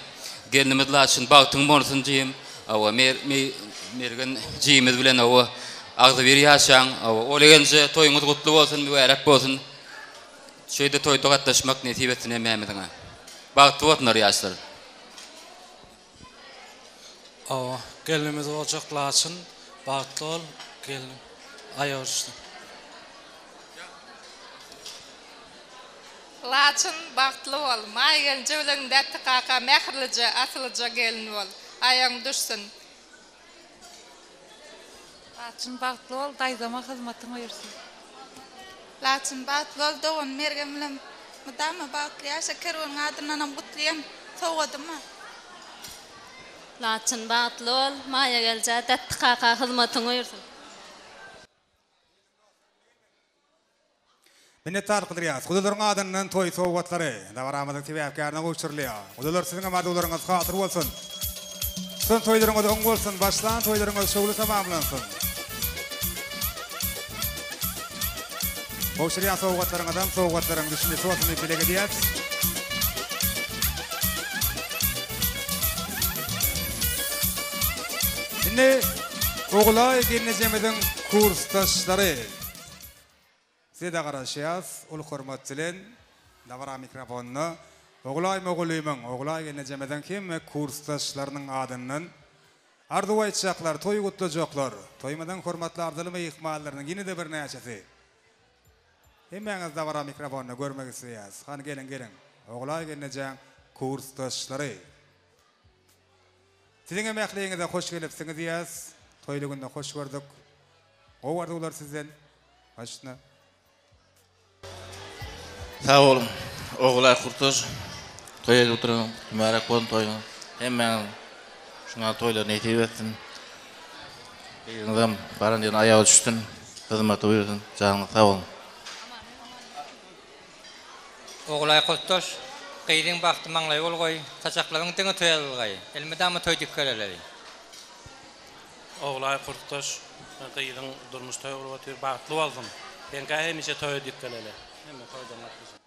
Gelnimiz Laçyn bagtyň bolsun diýim. Awa Mergen jigimiz bilen awa agzybir ýaşaň. Awa Olegenje toýuňyz gutly bolsun, mübärek bolsun. Şeýde toýda gatnaşmak nesip etsin hemmämiziňe. Bagtly bolsunlar ýaşlar. Hawa gelnimiz boljak Laçyn bagtly bol gelnim aýagy düşsün. Laçyn bagtly bol Maý gelinje bilen Dätdi kaka mähirlije asylyja gelin bol aýagyň düşsün. Laçyn bagtly bol daýzama hyzmatyň buýursyn. Laçyn bagtly bol dogan Mergen bilen mydama bagtly ýaşa Kerweniň adyndanam gutlaýan sowgadym bar. Laçyn bagtly bol Maýa gelja Dätdi kaka hyzmatyň buýursyn. Minnetdarlyk bildirýäris. Gudalaryň adyndan toý sowgatlary dabaramyzyň sebäpkärine gowşurylýar. Gudalar siziňem arzuwlaryňyz hasyl bolsun. Tutan toýlaryňyz oň bolsun, başlan toýlaryňyz şowly tamamlansyn. Gowşurýan sowgatlaryňyzam sowgatlaryň düşünjesi bolsun diýip dileg edýäris. Indi Ogulaý gelnejemiziň kursdaşlary. Size-de garaşýas uly hormat bilen dabara mikrofonyna Ogulaý mugallymyň, Ogulaý gelnejemiziň hemme kursdaşlarynyň adyndan arzuw aýtjaklar, toý gutlajaklar, toýumyzyň hormatly arzyly myhmanlarynyň ýene-de birnäçesi. Hemmäňizi dabara mikrofonynda görmek isleýäs. Hany geliň geliň. Ogulaý gelnejäň kursdaşlary. Siziňem ähliňize hoş gelipsiňiz diýýäs. Toýly günde hoş gördük. Gowy arzuwlar sizden. Başyna. Sag boluň Ogulaý Kurtaş toý edip oturan mübärek bolsun toýuňyz hemmäňiziň şuňa toýlar nesip etsin gyzyňyzam baran ýerine aýagy düşsün. Hyzmaty buýursun. Janyňyz sag bolsun. Ogulaý Kutdaş, gyzyň bagty maňlaýy bolgaý, saçaklaryň diňe toý alylgaý, elmydama toý dik geleleý. Ogulaý Kurtdaş, gyzyň durmuş toýy gurup otyr, bagtly bolsun. Seňkä hemişe toýa dik geleli. Hemme toýdan gatnaşyň.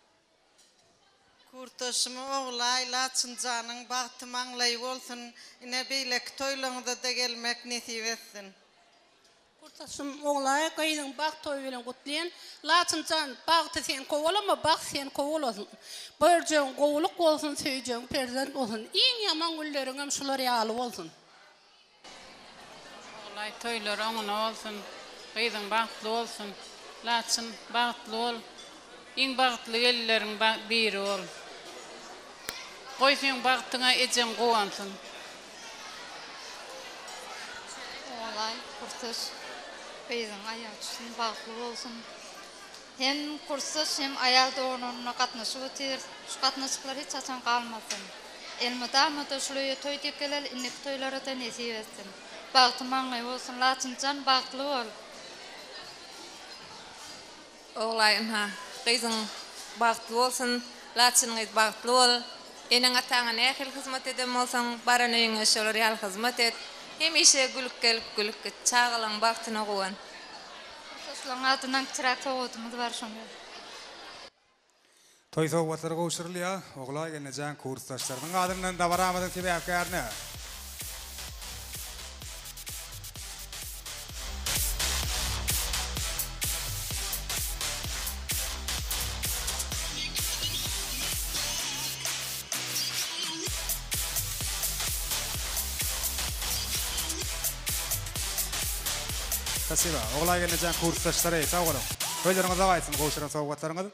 Kurtdaşym Ogulaý Laçynjanyň bagty maňlaýy bolsun, ine beýleki toýlaňyzada gelmek nesip etsin. Kurtdaşym Ogulaý gyzyň bagt toýy bilen gutlaýan. Laçynjan bagty sen kowalama bagt seni kowalasyn. Görjegiň gowulyk bolsun söýjegiň perzent bolsun. Iň ýaman günleriňem şular ýaly bolsun. Ogulaý toýlary oňuna bolsun. Gyzyň bagtly bolsun. Laçyn bagtly bol. Iň bagtly gelinleriň biri bol. Goý seň bagtyňa ejeň guwansyn. Ogulaý kursdaş gyzyň aýagy düşsün bagtly bolsun. Hem kursdaş hem aýal doganyna gatnaşyp otyr. Şu gatnaşyklar hiç haçan galmasyn. Elmydama-da şul öýe toý diýip geleli indiki toýlara-da nesip etsin. Bagty maňlaýy bolsun Laçynjan bagtly bol. Oglaý ynha, gyzyň bagtly bolsun, Laçyn gyz bagtly bol. Eneň-ataňa nähili hyzmat eden bolsaň, baran öýüňe şolar ýaly hyzmat et. Hemişe gülüp gelip, gülüp git. Çagalaň bagtyna guwan. Kursdaşlaryň adyndan kiçiräk sowgadymyz bar şony. Toý sowgatlary gowşurylýar. Ogulaý gelnejeň kursdaşlarynyň adyndan dabaramyzyň sebäpkärine. Spasiba. Ogulaý gelnejeň kursdaşlary sag boluň. Toýlaryňyz abaýsyn gowşuran sowgatlaryňyz.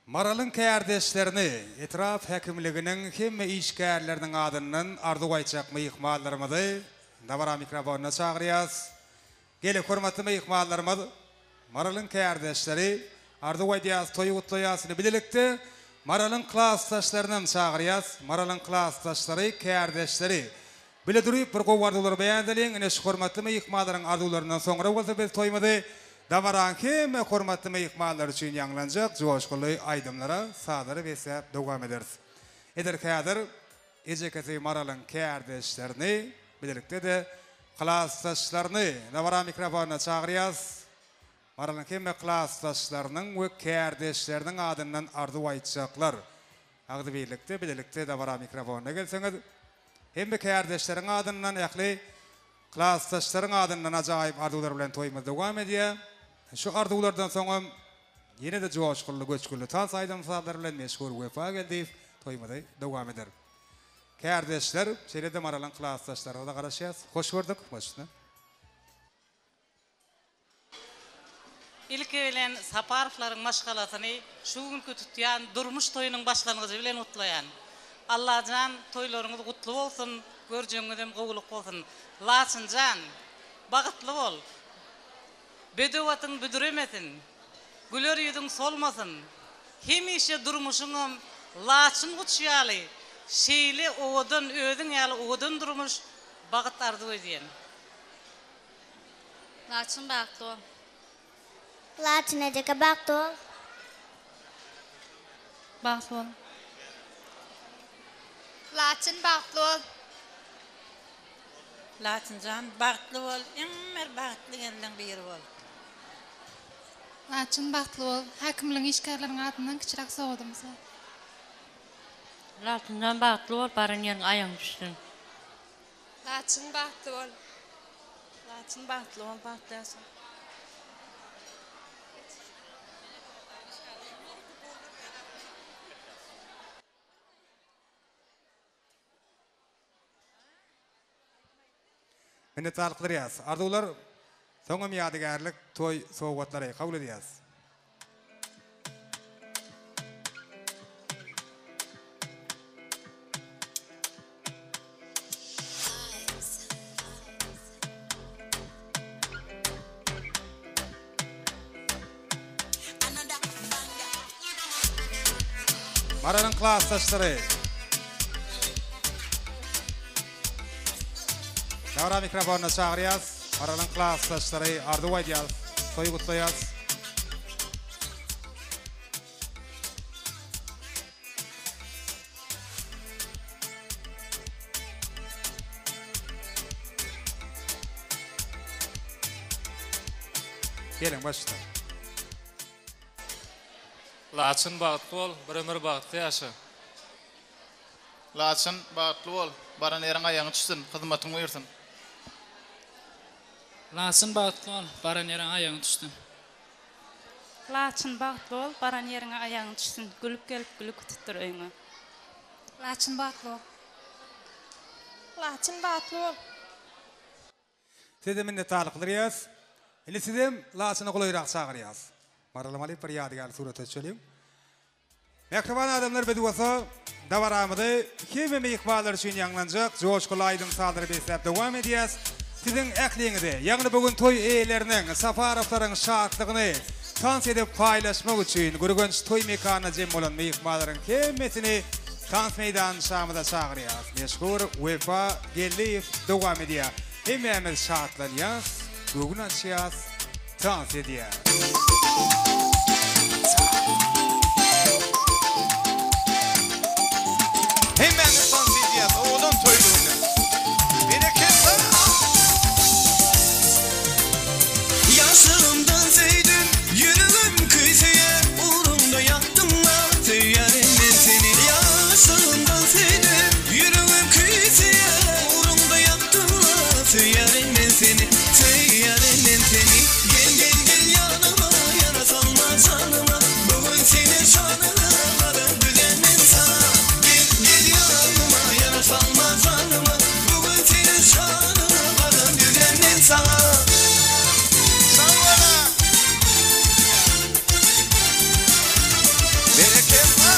Maralyň kärdeşlerini, etrap häkimliginiň hemme işgärleriniň adyndan arzuw aýtjak myhmanlarymyzy dabara mikrofonyna çagyrýas. Geliň, hormatly myhmanlarymyz, Maralyň kärdeşleri, arzuw aýdýas, toýy gutlaýas. Indi bilelikde Maralyň klasdaşlarynam çagyrýas. Maralyň klasdaşlary, kärdeşleri, bile duryp bir gowy arzuwlary beýan edeliň. Ine şu hormatly myhmanlaryň arzuwlaryndan soňra bolsa biz toýumyzy dabaraň hemme hormatly myhmanlary üçin ýaňlanjak joşgunly aýdymlara, sazlara besläp dowam ederis. Edil häzir ejekesi Maralyň kärdeşlerini, bilelikde-de klasdaşlaryny dabara mikrofonyna çagyrýas. Maralyň hemme klasdaşlarynyň we kärdeşleriniň adyndan arzuw aýtjaklar. Agzybirlikde, bilelikde dabara mikrofonyna gelseňiz, hemme kärdeşleriň adyndan, ähli klasdaşlaryň adyndan ajaýyp arzuwlar bilen toýumyz dowam edýär. Şu arzuwlardan soňam ýene-de joşgunly, göçgünli tans aýdym-sazlar bilen meşhur Wepa Geldiýew toýumyzy dowam eder. Kärdeşler, şeýle-de Maralyň klasdaşlaryna-da garaşýas. Hoş gördük. Baş üstüne. Ilki bilen Saparowlaryň maşgalasyny şu günki tutýan durmuş toýunyň başlangyjy bilen gutlaýan. Allajan toýlaryňyz gutly bolsun, görjegiňizem gowulyk bolsun. Laçynjan, bagytly bol. Bedew atyň büdüremesin. Güler ýüzüň solmasyn. Hemişe durmuşyňam laçyn guş ýaly şeýle owadan özüň ýaly owadan durmuş bagyt arzuw edýän. Laçyn bagtly bol. Laçyn ejeke bagtly bol. Bagtly bol. Laçyn bagtly bol. Laçynjan bagtly bol iň bir bagtly gelniň biri bol. Laçyn bagtly bol. Häkimligiň işgärleriň adyndan kiçiräk sowgadymyz bar. Laçynjan bagtly bol baran ýeriňe aýagyň düşsün. Laçyn bagtly bol. Laçyn bagtly bol bagtly ýaşa. Minnetdarlyk bildirýäs. Arzuwlar soňam ýadygärlik toý sowgatlary kabul edýäs. Maralyň klasdaşlary. Dabara mikrofonyna çagyrýas. Maralyň klasdaşlary arzuw aýdýarys, toý gutlaýarys. Geliň başda. Laçyn bagtly bol, bir ömür bagtly ýaşa. Laçyn bagtly bol, baran ýeriň aýagyň düşsün, hyzmatyň buýursyn. Laçyn bagtly bol, baran ýeriň aýagyň düşsün. Laçyn bagtly bol, baran ýeriňe aýagyň düşsün, gülüp gelip gülük tutdur öýüňe. Laçyn bagtly bol. Laçyn bagtly bol. Size minnetdarlyk bildirýäs. Indi sizem Laçyny golaýrak çagyrýas. Maralam alyp bir ýadygärlik surata düşeliň. Mähriban adamlar biz bolsa dabaramyzy hemme myhmanlar üçin ýaňlanjak joşguly aýdym-sazlara besläp dowam edýäs. Siziň ähliňizi, ýagny bu gün toý eýeleriniň, Saparowlaryň şatlygyny tans edip paýlaşmak üçin Gürgenç toý mekanyna jem bolan myhmanlaryň hemmesini tans meýdançamyza çagyrýas. Meşhur Wepa Geldiýew dowam edýär. Hemmämiz şatlanýas, göwün açýas, tans edýäs. Hemmämiz tans edýäs owadan toýly günde. Berekella! Ýaşlygymdan söýdüm, ýüregim küýseýär, Ugruňda ýakdyň-a, söýýärin men seni. Ýaşlygymdan söýdüm, ýüregim küýseýär, Ugruňda ýakdyň-a, söýýärin men seni, Söýýärin men seni. Gel, gel, gel ýanyma, ýara salma janyma, Bu gün seniň şanyňa gadam düzýän men saňa. Gel, gel ýanyma, ýara salma janyma, Bu gün seniň şanyňa gadam düzýän men saňa. Sag bola. Berekella.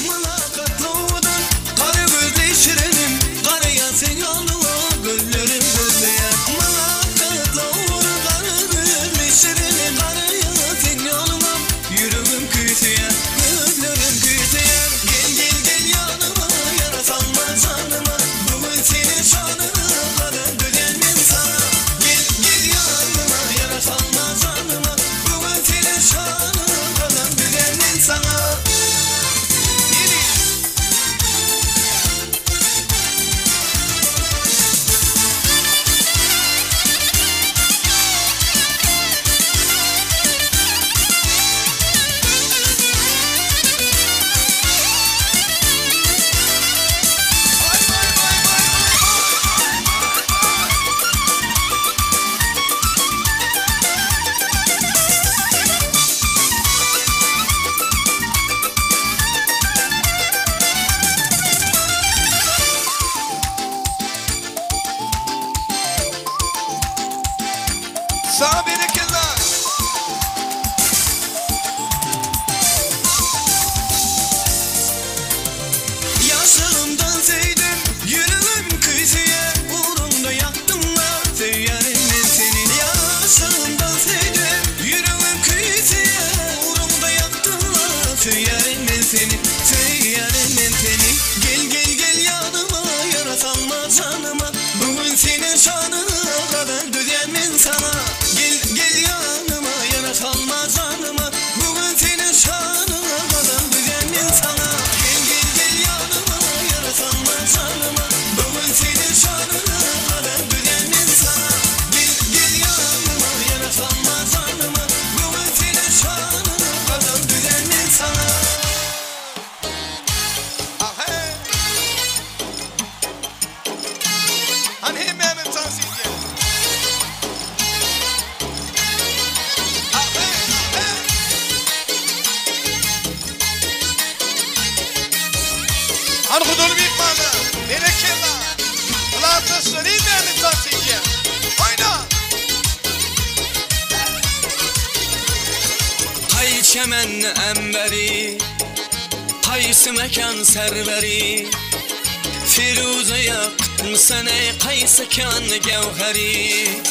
Mylakatly owadan, gara gözli şirinim, Garaýan seň ýoluňa gözlerim gözleýär. Mylakatly owadan, gara gözli şirinim, Garaýan seň ýoluňa ýüregim küýseýär, Gözlerim küýseýär. Gel, gel, gel ýanyma, ýara salma janyma, Bu gün seniň şanyňa gadam düzýän men saňa. Gel, gel ýanyma, ýara salma janyma, Bu gün seniň şanyňa gadam düzýän men saňa. Saňa berekella. Ýaşlygymdan söýdüm, ýüregim küýseýär, Ugruňda ýakdyň-a, söýýärin men seni. Ýaşlygymdan söýdüm, ýüregim küýseýär, Ugruňda ýakdyň-a, söýýärin men seni, Söýýärin men seni. Gel, gel, gel ýanyma, ýara salma janyma, Bu gün seniň şanyňa gadam düzýän men saňa. Gel, gel ýanyma, ýara salma janyma, Bu gün seniň şanyňa gadam düzýän men saňa. Gel, gel, gel ýanyma, ýara salma janyma, Bu gün seniň şanyňa gadam düzýän men saňa. Gel, gel ýanyma, ýara salma janyma, Bu gün seniň şanyňa gadam düzýän men saňa. Hany hemmämiz tans edýäs. Hany gudaly myhmanlar, berekella. Klasdaşlar hemmämiz tans edýäs. Oýna! Kaý çemen emberi, Kaýsy mekan serweri, Firuze ýakdyň eý kaýsy kan gewheri.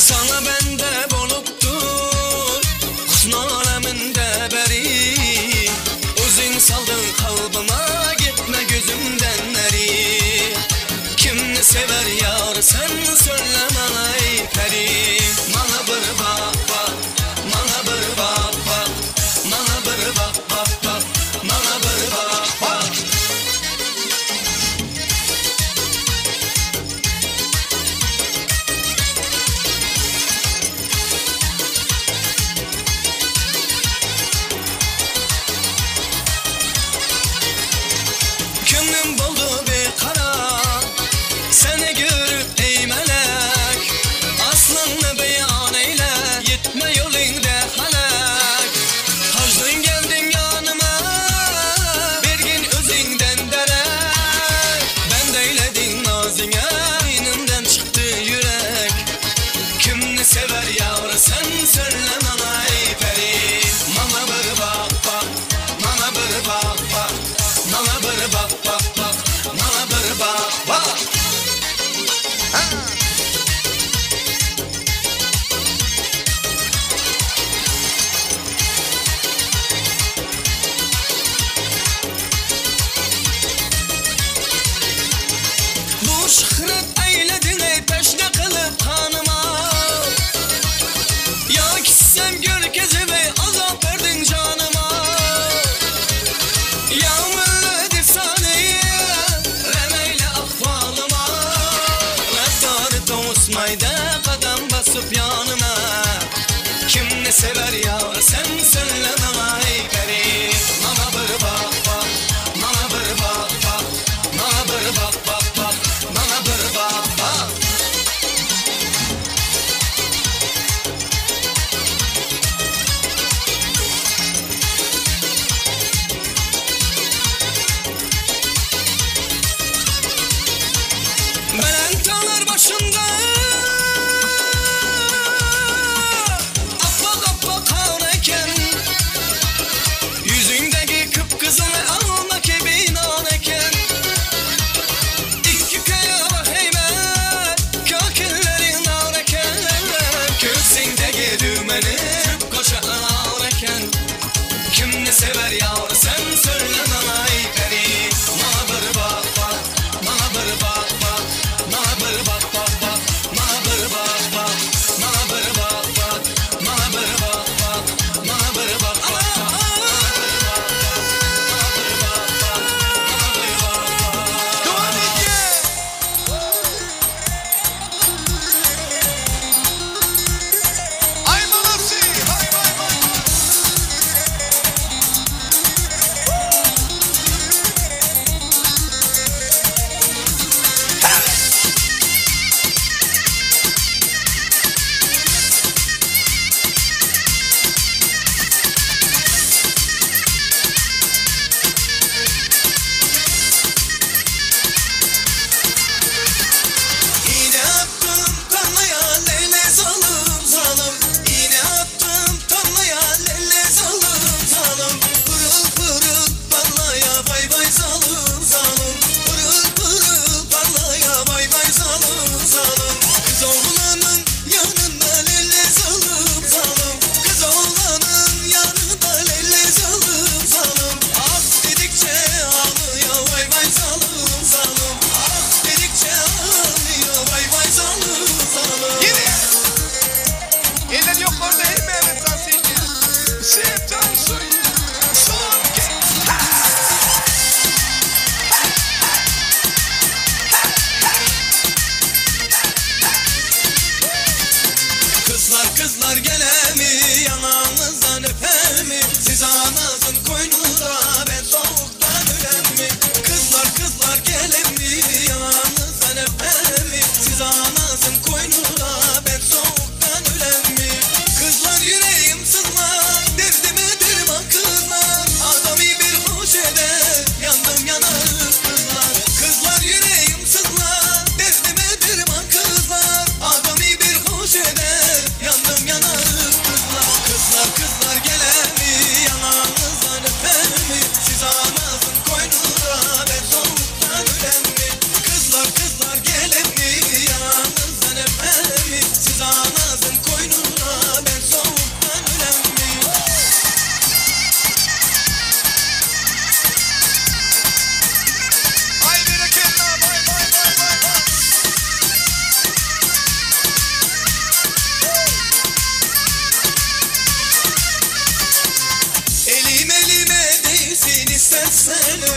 Saňa bende bolupdyr, husn aleminde beri. Özüň saldyň kalbyma. yar sen söyle bana ey peri Bana bir bak bak Bana bir bak bak Bana bir bak bak bak Bana bir bak bak Köňlüm boldy bikarar Seni görüp ey melek Aslyňny beýan eýle Ýetme ýolyňda halak Haždyn geldiň ýanyma Bergin özüňden derek Bend eýlediň nazyňa Inimden çykdy ýürek Kimni sewer ýar sen söyle maňa ey peri Maňa bir bak bak Maňa bir bak bak Maňa bir bak bak bak Maňa bir bak bak Bu şöhret eýlediň ey teşne kylyp ganyma Ya gitsem gör kezime azap berdiň janyma Ya millet efsaneyi remeyle ahvalıma Reftarı tavusmayda kadam basıp yanıma Kim ne sever ya sen söyle bana ey peri Bana bir bak bak Bana bir bak bak Bana bir bak bak bak Bana bir bak bak Belent dağlar başında Appak appak kar eken Yüzündeki kıpkızıl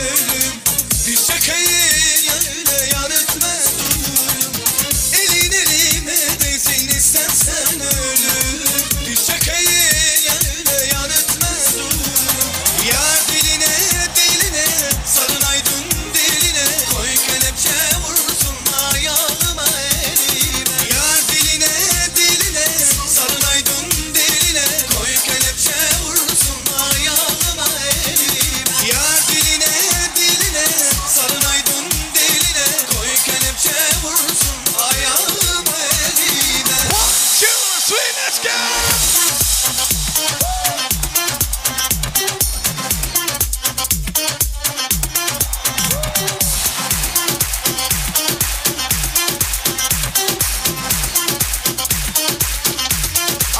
sevdim Diz çökeyim yanına yar etmez durum Elin elime değsin istersen ölüm Diz çökeyim yanına yar etmez durum Yar diline diline sarılaydın diline Koy kelepçe vursun ayağıma elime Yar diline diline sarılaydın diline Koy kelepçe vursun ayağıma elime Yar diline diline sarılaydın diline Koy kelepçe vursun ayağıma elime One, two, three, let's go!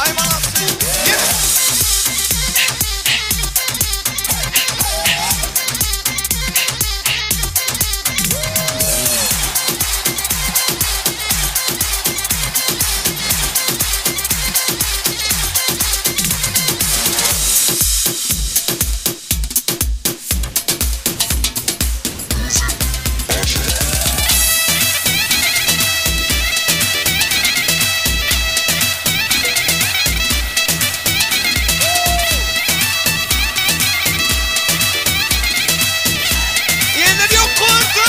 Ay Malatya. Yerler yok kurdu.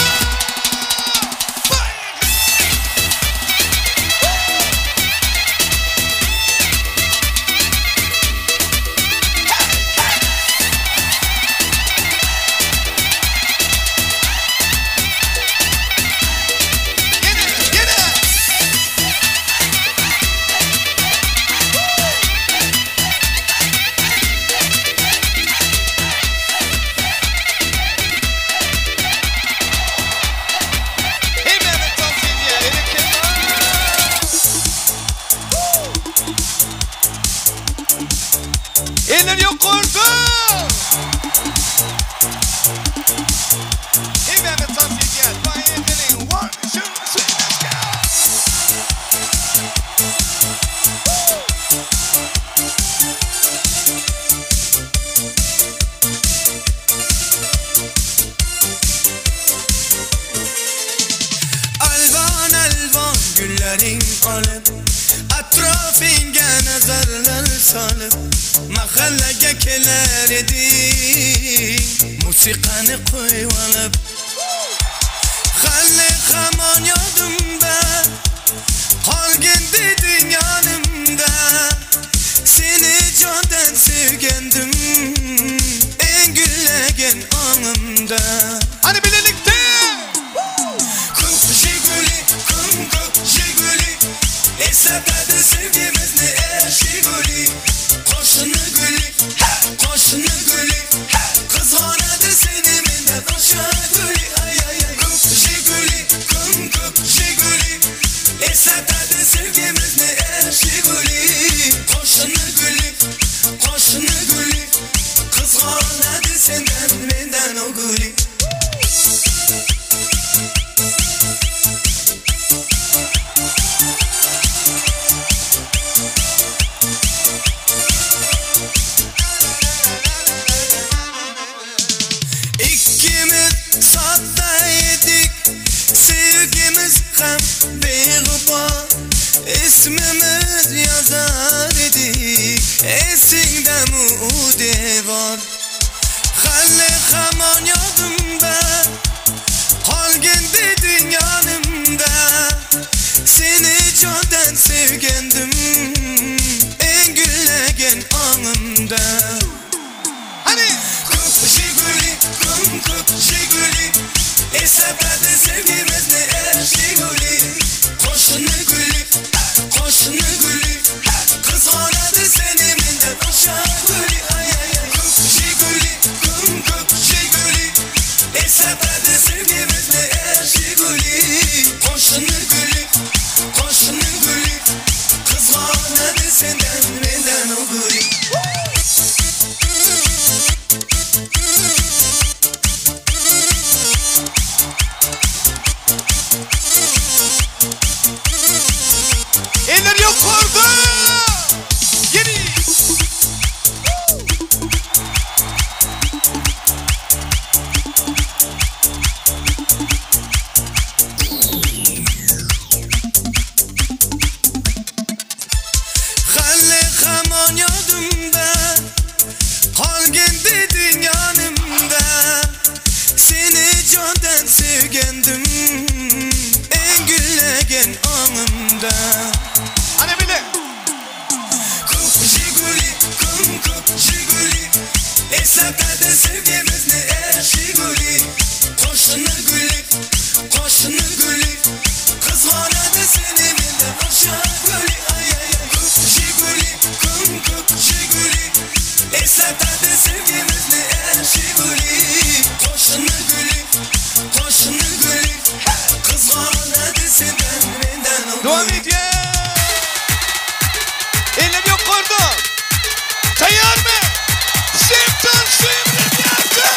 Hemmämiz dans edýär, berekella! Eller ýokarda! Hemmämiz dans edýär. Baý edeliň. One, two, three, let's go! Alvan alvan güllerin alıp Atrafingga nazarlar solib Mahallaga kelar eding Musiqani qo'yib olib Hali hamon yodimda Qolgin deding yonimda Seni jondan sevgandim Eng gullagan ongimda Hadi birlikte! Ko'k Jiguli, kum ko'k Jiguli Eslatadi sevgimizni er Jiguli Qo'shni guli, qo'shni guli Qizg'onadi seni mendan o'sha guli Ay ay ay Ko'k Jiguli, kum ko'k Jiguli Eslatadi sevgimizni er Jiguli Qo'shni guli, qo'shni guli Qizg'onadi sendan mendan o guli Ikkimiz sodda edik Sevgimiz ham beg'ubor Ismimiz yozar edik Esingdami u devor Hali hamon yodimda Qolgin deding yonimda Seni jondan sevgandim Eng gullagan ongimda Hadi! Ko'k Jiguli, kum ko'k Jiguli Eslatadi sevgimizni er Jiguli Qo'shni guli, qo'shni guli Qizg'onadi seni mendan o'sha guli Ay ay ay Ko'k Jiguli, kum ko'k Jiguli menden Ana bile. Köp Jiguli, küm köp Jiguli Eslatadi sevgimizni er Jiguli Qo'shni guli, qo'shni guli Qizg'onadi seni mendan o'sha guli Ay ay ay Ko'p Jiguli, küm ko'p Jiguli Eslatadi sevgimizni er Jiguli Qo'shni guli, qo'shni guli Qizg'onadi sendan mendan Devam ediyor. Eller yukarıda. Tayar mı? Septan Semriyatı.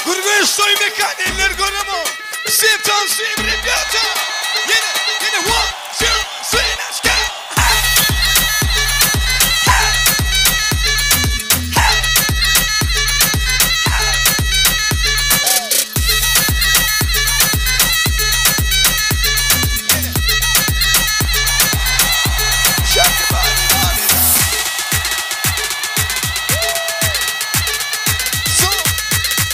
Gurbeş soy mekan eller göremo. Septan Semriyatı. Yine yine one two three let's go. Shake your body, body. Son,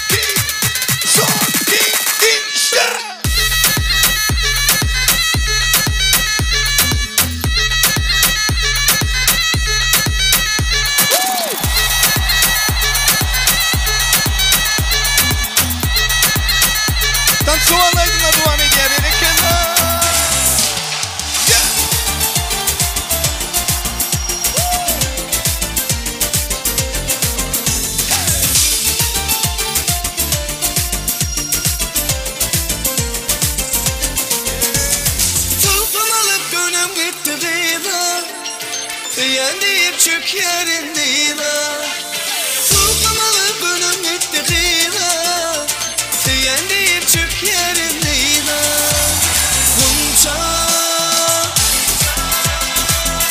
iki, son, iki, işte. Tansuanlaydın devam ediyor. Berekella. Tulpun alıp gönüm gitti gıyla Yendiğim çık yerin değil ha. Tulpun alıp gönüm gitti gıyla Yendiğim çık yerin değil ha. Gunça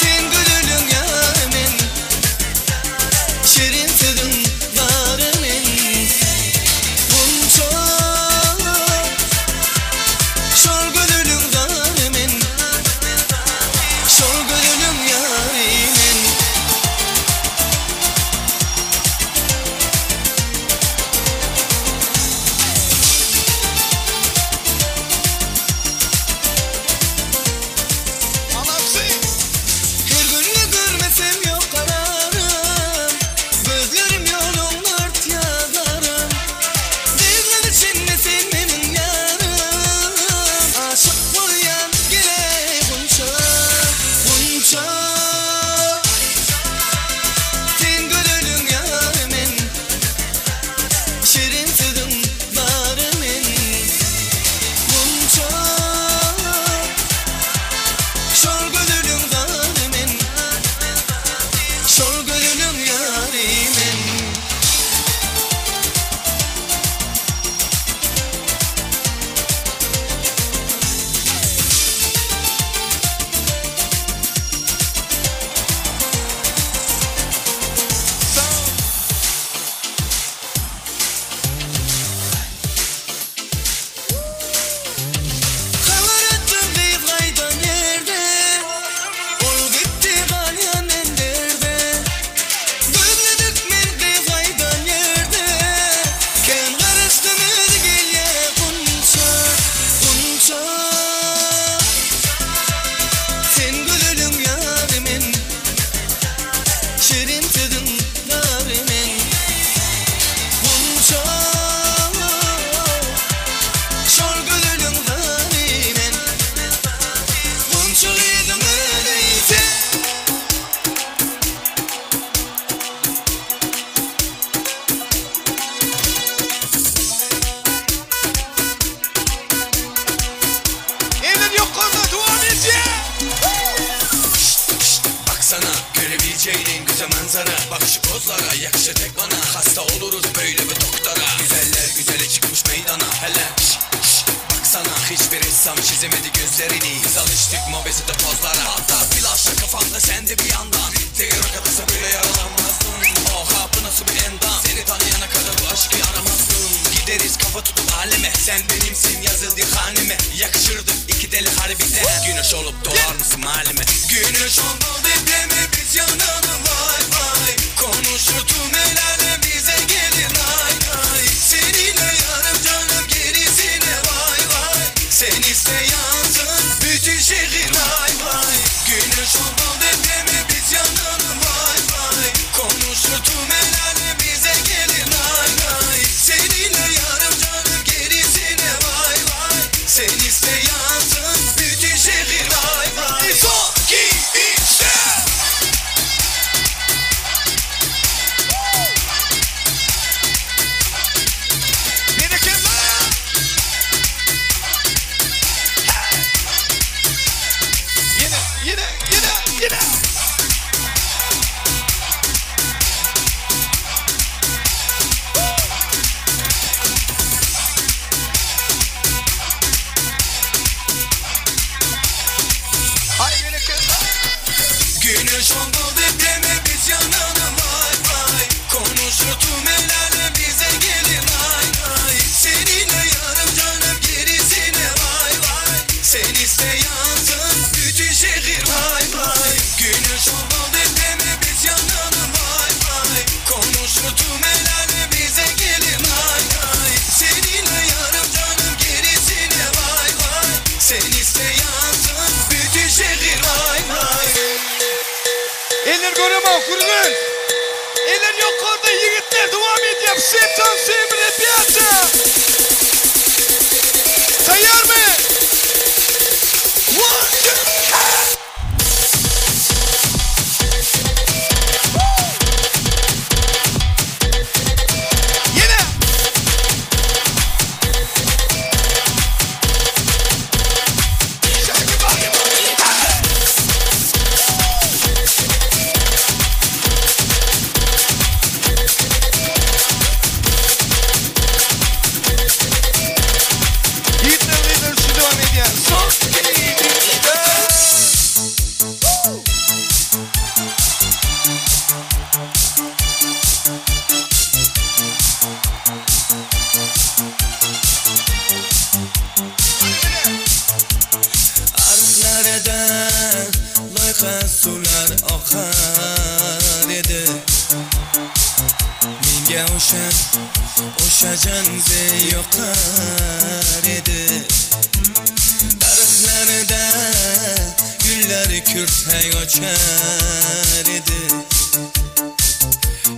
Sen gülülün yarımın Şirin sözün varımın Gunça Şol gönülün zarımın Şol gönülün yarimin Her günü görmesem yok kararım Gözlerim yolun ört yazarım Devlet içinde sen benim yarım Aşık bolyan gele Gunça, Gunça Sen gönülün yarımın Şirin sözün varımın Gunça Şol gönülün zarımın Şol gönülün yarimin Haber ettim deyip kaydan yerde Ol gitti galyan enderde Gözledik men kıyıp kaydan yerde Ken karıştım ödü gelye Gunça, Gunça Sen gülülün yarimin Şirin sözün yarimin Gunça Şol gülülün zarimin Gunça gyzyň öleýse Eller yukarıda devam ediyor. Baksana görebileceğin en güzel manzara Bakışı pozlara yakışır tek bana Hasta oluruz böyle bir doktora Güzeller güzeli çıkmış meydana Hele şş, şş, baksana hiçbir ressam çizemedi gözlerini Biz alıştık mobese de pozlara Hatta flaşla kafamda sen de bir yandan Tek bile yaralanmazdın Oha bu nasıl bir endam Seni tanıyana kadar bu aşkı aramazdım Gideriz kafa tutup aleme Sen benimsin yazıldı hanime Yakışırdık iki deli harbiden Güneş olup doğar mısın halime Güneş oldu depreme biz yanalım vay vay Konuşur tüm el alem bize gelin ay ay Seninle yarım canım gerisine vay vay Sen iste yansın bütün şehir vay vay Güneş oldu depreme biz yanalım vay vay Konuşur tüm el alem bize gelin ay ay Seninle yarım canım gerisine vay vay Sen iste yansın bütün şehir vay vay Son, iki, üç, dört. Yine, yine, yine, yine. Ay bereket. Güneş oldu depreme biz yanalım vay vay Konuşur tüm el alem bize gelin ay ay Seninle yarım canım gerisine vay vay Sen iste yansın bütün şehir vay vay Güneş oldu depreme biz yanalım vay vay Konuşur tüm el alem bize gelin ay ay Seninle yarım canım gerisine vay vay Sen iste yansın bütün şehir vay vay Eller göremem kurulur. Eller yukarıda yiğitler devam ediyor. Все танцуем, ребята. Tayyar mı? One, two, hey. Yine. Shake your body, body. Hey. Yiğitler lider şu devam ediyor. Son, iki, üç, dört. Ariqlarda loyqa suvlar oqar edi Menga o'sha o'sha janze yoqar edi Daraxtlarda gullar kurtak ochar edi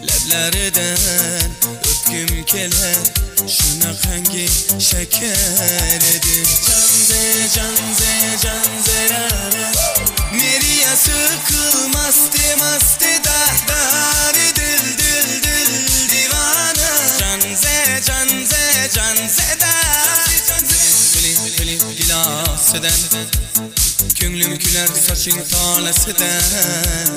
Lablaridan o'pgim kelar shunaqangi shakar edi Janze janze janze ra ra Meriya sıkılmazdı mastı da Dari dil dil dil divana Janze janze janze da Guli guli gilosidan Ko'nglim kular soching tolasidan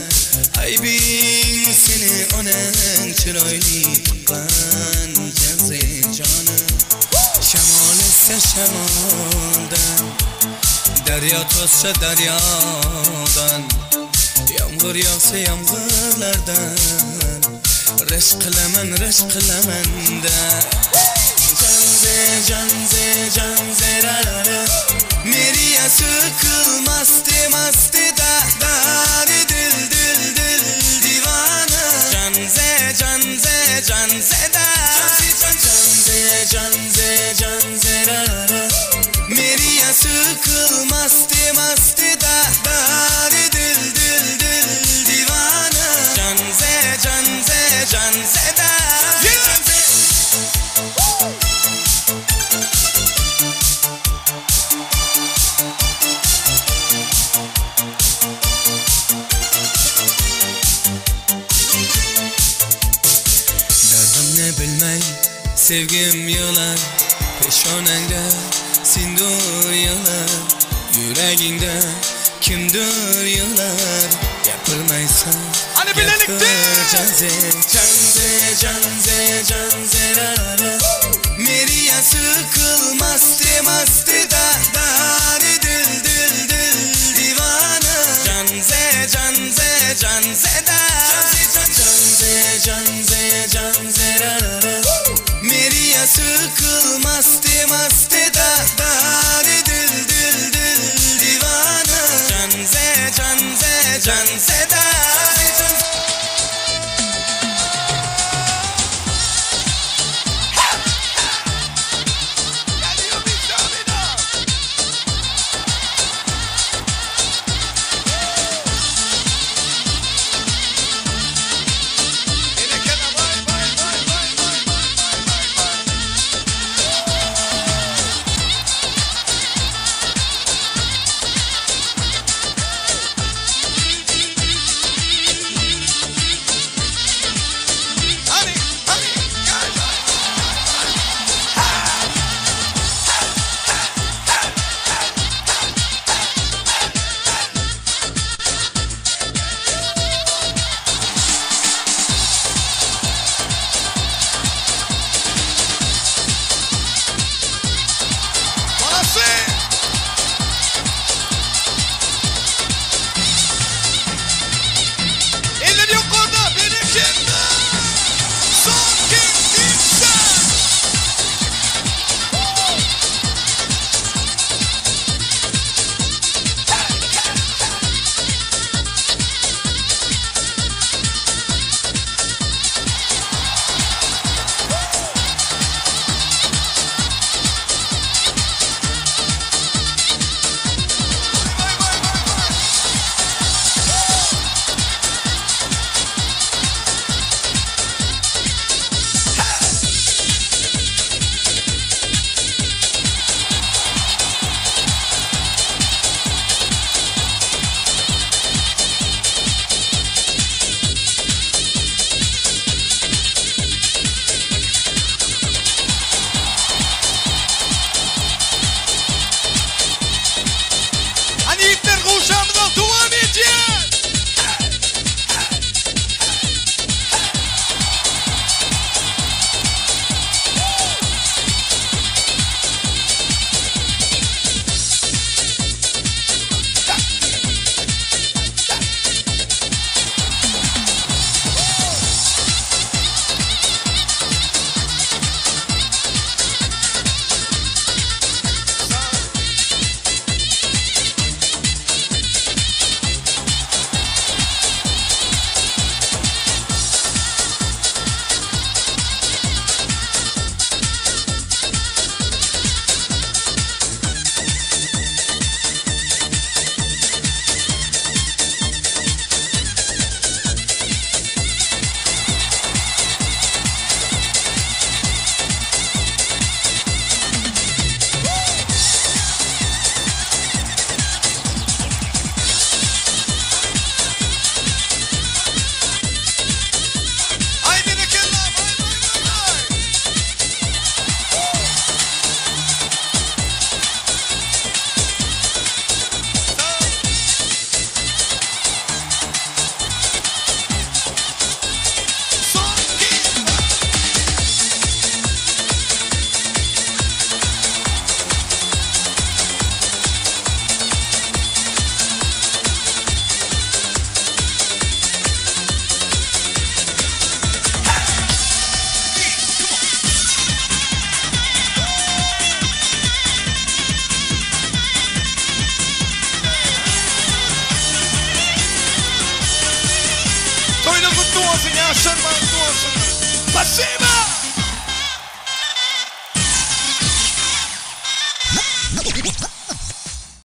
Aybing seni onang chiroyli tuqqan janze jonim Shamol essa shamoldan Daryo toshsa daryodan Yomg'ir yog'sa yomg'irlardan Rashk qilaman rashk qilaman da Janze janze janze ra ra ra Meriya sıkılmazdı mastı da Dari dil dil dil divana Janze janze janze da Janze janze janze ra ra Meriya sıkılmazdı mastı da Dari dil dil dil divana Janze janze janze da Janze Dardimni bilmay sevgim yig'lar Peshonangda sindur yig'lar Yuragingda kimdir yig'lar Gapirmaysan Hani birlikte. gapir Janze janze janze janze ra ra Meriya sıkılmazdı mastı da Dari dil dil dil divana Janze janze janze da Janze janze janze ra ra Meriya sıkılmazdı mastı Ejejan.